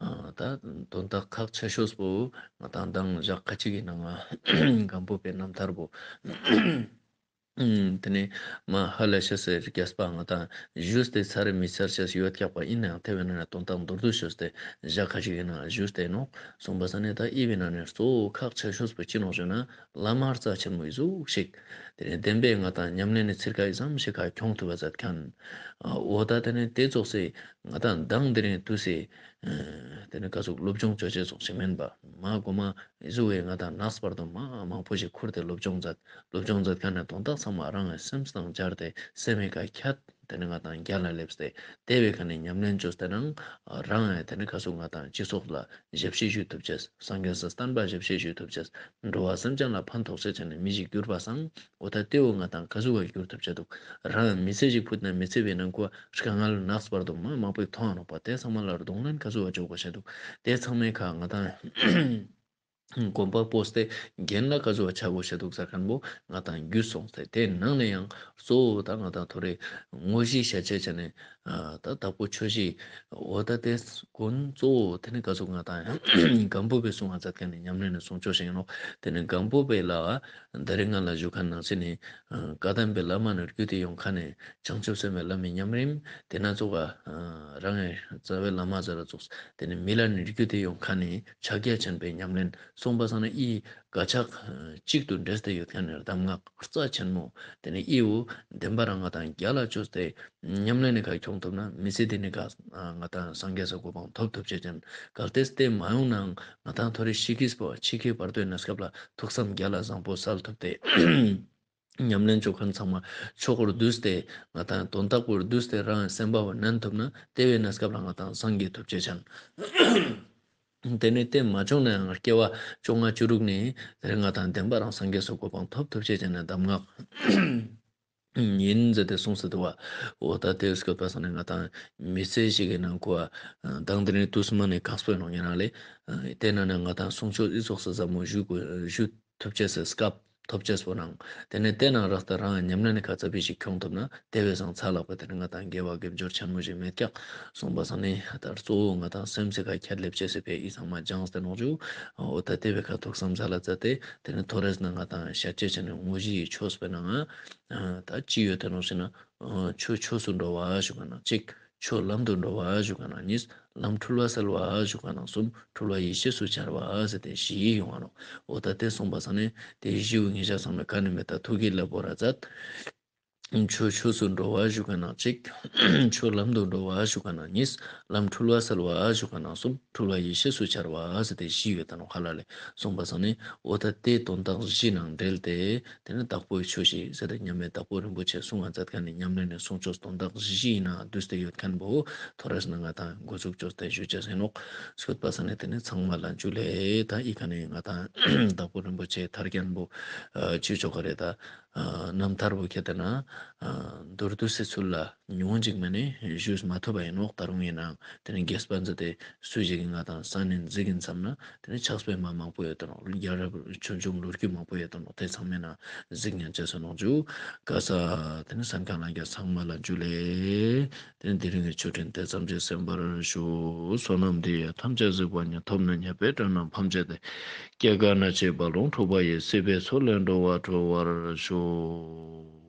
ད་དོན་དག་ཁག་ཆེ་ཤོས་པོ་ང་དང་མདང་ཞག་ཁ་ཅིག་གི་ནང་སྒམ་པོ་པའི་རྣམ་ཐར་པོ། དེ་ནས་མ་ཧ་ལས་ཤེས་སི་རྒྱས་པ་ང་དང་ཞུས་ཏེ་ཚར་མི་ཚར་ཤེས་ཡོད་ཀྱག་པ་ཡིན་ནའང་དེ་བས་ན་ན་དོན་དག་མདོར་བསྡུས་ཞུས་ཏེ་ཞག་ཁ་ཅིག་གི་ནང་ཞུས་ཏེ་ནོག། སོང་པ་སང་ནས་ད་ཨི་བི་ན་ནས་གཙོ་བོ་ཁག་ཆེ་ཤོས་པོ་ཅི་ནོག་ཞུ་ན་བླ་མ་རྩ་ཆེན་མོ་ཨི་ཟུག་ཞིག་དེ་ནས་བདེན་པའི་ང་དང་ཉམས་ལེན་ནི་ཚིར་ཁ་ཨི་ཙམ་ཞིག་ག་ཁྱོང་ཐུབ་པ་མཛད་ཁན་འོ་ད་དེ་ནས་དེ་ཙོགས་སེ་ང་དང་མདང་དེ་རིང་དུས་སེ་དེ་ནས་ག་ཟུག་སློབ་སྦྱོང་ཅོ་ཅེས་ཙོགས་ཤིག་མེན་པ་མ་གོ་མ་ཨི་ཟུག་བའི་ང་དང་ནགས་བར་དུ་མ་མང་པོ་ཞིག་ཁུར་ཏེ་སློབ་སྦྱོང་མཛད། སློབ་སྦྱོང་མཛད་ཁན་ནི་དོན་དག་ཚང་མ་རང་ངི་སེམས་དང་སྦྱར་ཏེ་སེམས་མི་ཀ་ཁྱད་དེ་ནི་ང་དང་རྒྱལ་ལ་སླེབས་ཏེ་དེ་བའི་ཁ་ནས་ཉམས་ལེན་ཅོས་ཏེ་ནང་རང་ངི་དེ་ནི་ག་ཟུག་ང་དང་སྤྱི་ཚོགས་ལ་ཞབས་ཕྱི་ཞུ་ཐུབ་ཅེས། སངས་རྒྱས་སི་བསྟན་པ་ཞབས་ཕྱི་ཞུ་ཐུབ་ཅེས། འགྲོ་བ་སེམས་ཅན་ལ་ཕན་ཐོགས་ཤེས་ཅན་ནི་མི་ཞིག་གྱུར་པ་སང་འོ་ད་དེ་བོ་ང་དང་ག་ཟུག་བ་གྱུར་ཐུབ་ཅེས་འདུག། རང་མི་ཚེ་ཞིག་ཕུད་ན་མི་ཚེ་བའི་ནང་ཁོ་དཀའ་ངལ་ནགས་བར་དུ་མ་མང་པོ་མཐོང་ང་ནོག་པ། དེ་ཚང་མ་ལ་གདོང་ལེན་ག་ཟུག་བ་ཅོ་དགོས་ཤེས་འདུག། དེ་ཚང་མའི་ཁ་ང་དང་གོམ་པ་སྤོས་ཏེ་རྒན་ལ་ག་ཟུག་བ་ཆ་དགོས་ཤེས་འདུག་ཟེར་ཁན་པོ་ང་དང་རྒྱུས་སོང་སྟེ་དེ་ནང་ནས་ཡང་གཙོ་བོ་ད་ང་དང་ཐོ་རེ་དངོས་གཞི་ཤ་ཆེ་ཆ་ནས་ད་དྭགས་པོ་ཆོས་གཞི་འོ་ད་དེ་ཀུན་གཙོ་བོ་དེ་ནི་ག་ཟུག་ང་དང་སྒམ་པོ་པའི་གསུང་ང་མཛད་ཁན་ནི་ཉམས་ལེན་ནི་གསུང་ཆོས་ཤིག་ཡིན་ནོག། དེ་ནི་སྒམ་པོ་པའི་ལ་ད་རེས་ང་ལ་ཞུ་ཁན་ནང་ཚེ་ནི་བཀའ་གདམས་པའི་བླ་མ་ནི་བརྒྱུད་དེ་ཡོང་ཁན་ནི་བྱང་ཆུབ་སེམས་དཔའི་བླ་མའི་ཉམས་རིམ། དེ་ན་ཙོགས་རང་ངི་རྩ་བའི་བླ་མ་ཟེར་ར་ཙོགས། དེ་ནི་མི་ལ་ནི་བརྒྱུད་དེ་ཡོང་ཁན་ནི་ཕྱག་རྒྱ་ཆེན་པོའི་ཉམས་ལེན། སོང་པ་སང་ནི་ཨི་དཀར་ཆག་གཅིག་ཏུ་འདྲེས་ཏེ་ཡོད་ཁན་ནི་གདམས་ངག་རྩ་ཆེན་མོ། དེ་ནི་ཨི་བོ་བདེན་པ་རང་ང་དང་རྒྱལ་ལ་ཅོས་ཏེ་ཉམས་ལེན་ནི་ཁ་ཁྱོང་ཐུབ་ན་མི་ཚེ་འདི་ནི་ཁ་ང་དང་སངས་རྒྱས་སི་གོ་འཕང་ཐོབ་ཐུབ་ཅེས་ཅན། གལ་ཏེ་དེ་མ་ཡོང་ནའང་ང་དང་ཐོ་རེ་ཤི་ཁིས་པོ་འཆི་ཁའི་བར་དོའི་གནས་སྐབས་ལ་ཐུགས་བསམ་རྒྱལ་ལ་བཟང་པོ་སལ་ཐུབ་སྟེ། ཉམས་ལེན་ཅོ་ཁན་ཚང་མ་ཆོས་སྐུར་བསྡུས་ཏེ་ང་དང་དོན་དག་པོར་བསྡུས་ཏེ་རང་སེམས་པ་བོ་ནན་ཐུབ་ན་དེ་བའི་གནས་སྐབས་ལ་ང་དང་སངས་རྒྱས་ཐུབ་ཅེས་ཅན། དེ་ནི་དེ་མ་བྱུང་ན་ཡང་སྐྱེ་བ་བཅོ་ལྔ་བཅུ་དྲུག་ནི་དེ་ང་དང་བདེན་པ་རང་སངས་རྒྱས་སི་གོ་འཕང་ཐོབ་ཐུབ་ཅེས་ཅན་ནི་གདམས་ངག་ཡིན་ཟེར་ཏེ་གསུངས་སུ་འདུག་པ། འོ་ད་དེ་སྐབས་པ་སང་ནི་ང་དང་མི་ཚེ་ཞིག་གི་ནང་ཁོ་དང་དེ་ནི་དུས་སུ་མ་ནི་གང་སྤོས་ནོ་ཡིན་ན་ལེ། དེ་ན་ནི་ང་དང་གསུང་ཆོས་ཨི་ཙོགས་སུ་ཟབ་མོ་ཞུ་དགོས་ཞུ་ཐུབ་ཅེས་སི་སྐབས་ཐོབ་ཅེས་པོ་ནང་དེ་ནས་དེ་ནང་རག་ཏེ་རང་ཉམས་ལེན་ནི་ཁ་ཚ་བི་ཞིག་ཁྱོང་ཐུབ་ན་དེ་བས་སང་ཚ་ལག་པ་དེ་ནི་ང་དང་དགེ་བ་དགེ་སྦྱོར་ཆེན་མོ་ཞིག་མེད་ཀྱག། སོང་པ་སང་ནི་ད་གཙོ་བོ་ང་དང་སེམས་སི་ཁ་ཁྱད་ལེབ་ཅེས་སི་ཕི་ཨི་ཚང་མ་སྦྱངས་ཏེ་ནོག་ཞུ། འོ་ད་དེ་བས་ཁ་ཐུགས་བསམ་ས་ལ་མཛད་དེ་དེ་ནི་ཐོ་རེས་ན་ང་དང་ཤ་ཆེ་ཆ་ནི་དངོས་གཞི་ཡི་ཆོས་པའི་ནང་ང་ད་ཅི་ཡོད་དེ་ནོག་ཟེར་ན། ཆོས་ཆོས་སུ་འགྲོ་བ་ཞུ་ག་ན་གཅིག། ཆོས་ལམ་དུ་འགྲོ་བ་ཞུ་ག་ན་གཉིས། ལམ་འཁྲུལ་བ་སེལ་བ་ཞུ་ག་ན་གསུམ། འཁྲུལ་བ་ཡེ་ཤེས་སུ་འཆར་བ་ཟེར་ཏེ་བཞི་ཡོང་བ་ནོག། འོ་ད་དེ་གསུངས་པ་སང་ནི་དེ་བཞི་བོ་ཉེ་ཞག་ཚང་མའི་ཁ་ནི་མེད་ད་ཐུགས་ཀྱི་བློ་བོར་ར་མཛད། ཆོས་ཆོས་སུ་འགྲོ་བ་ཞུ་ག་ན་གཅིག། ཆོས་ལམ་དུ་འགྲོ་བ་ཞུ་ག་ན་གཉིས། ལམ་འཁྲུལ་བ་སེལ་བ་ཞུ་ག་ན་གསུམ། འཁྲུལ་བ་ཡེ་ཤེས་སུ་འཆར་བ་ཟེར་ཏེ་བཞི་ཡོད་ད་ནོག་ཧ་ལ་ལེ། གསུངས་པ་སང་ནི་འོ་ད་དེ་དོན་དག་བཞི་ནང་འབྲེལ་ཏེ། དེ་ནི་དྭགས་པོའི་ཆོས་གཞི་ཟེར་ཏེ་མཉམ་མེད་དྭགས་པོ་རིན་པོ་ཆེ་གསུང་ང་མཛད་ཁན་ནི་ཉམས་ལེན་ནི་གསུང་ཆོས་དོན་དག་བཞི་ཡི་ནང་བསྡུས་ཏེ་ཡོད་ཁན་བོ་ཐོ་རེས་ན་ང་དང་འགོ་འཛུགས་ཅོས་ཏེ་ཞུ་ཅེས་ཡིན་ནོག། སྐྱོད་པ་སང་ནི་དེ་ནི་ཚང་མ་ལ་འཇུ་ལེ། ད་ཨི་ཁ་ནི་ང་དང་དྭགས་པོ་རིན་པོ་ཆེ་ཐར་རྒྱན་པོ་ཅི་ཆོ་ག་རེ་ད་རྣམ་ཐར་བོ་ཁྱེད་དེ་ན་མདོར་བསྡུས་སི་ཚུལ་ལ་ཉུང་ཅིག་མ་ནི་ཞུས་མ་ཐུབ་པ་ཡིན་ནོག། ད་རུང་ཡིན་ནའང་དེ་ནི་རྒྱས་པ་མཛད་དེ་སུ་ཞིག་གི་ང་དང་ས་ནི་འཛིག་གིན་བསམ་ན་དེ་ནི་ཕྱག་དཔེ་མ་མང་པོ་ཡོད་དོ་ནོག། རྒྱལ་རབས་ཆོས་འབྱུང་ལོ་རྒྱུས་མང་པོ་ཡོད་དོ་ནོག། དེ་ཚང་མའི་ནང་གཟིགས་ཉན་ཅེས་སོ་ནོག་ཞུ། ག་ས་དེ་ནི་གསན་མཁན་ལྷན་རྒྱས་ཚང་མ་ལ་འཇུ་ལེ། དེ་ནི་དེ་རིང་གི་ཆོས་འབྲེལ་དེ་ཙམ་གྱིས་གསན་པར་ཞུ། བསོད་ནམས་འདི་ཡིས་ཐམས་ཅད་གཟིགས་པ་ཉིད། ཐོབ་ནས་ཉེས་པའི་དགྲ་རྣམས་ཕམ་བྱས་ཏེ། སྐྱེ་རྒ་ན་འཆིའི་རྦ་ཀློང་འཁྲུགས་པ་ཡི། སྲིད་པའི་མཚོ་ལས་འགྲོ་བ་སྒྲོལ་བར་ཤོག།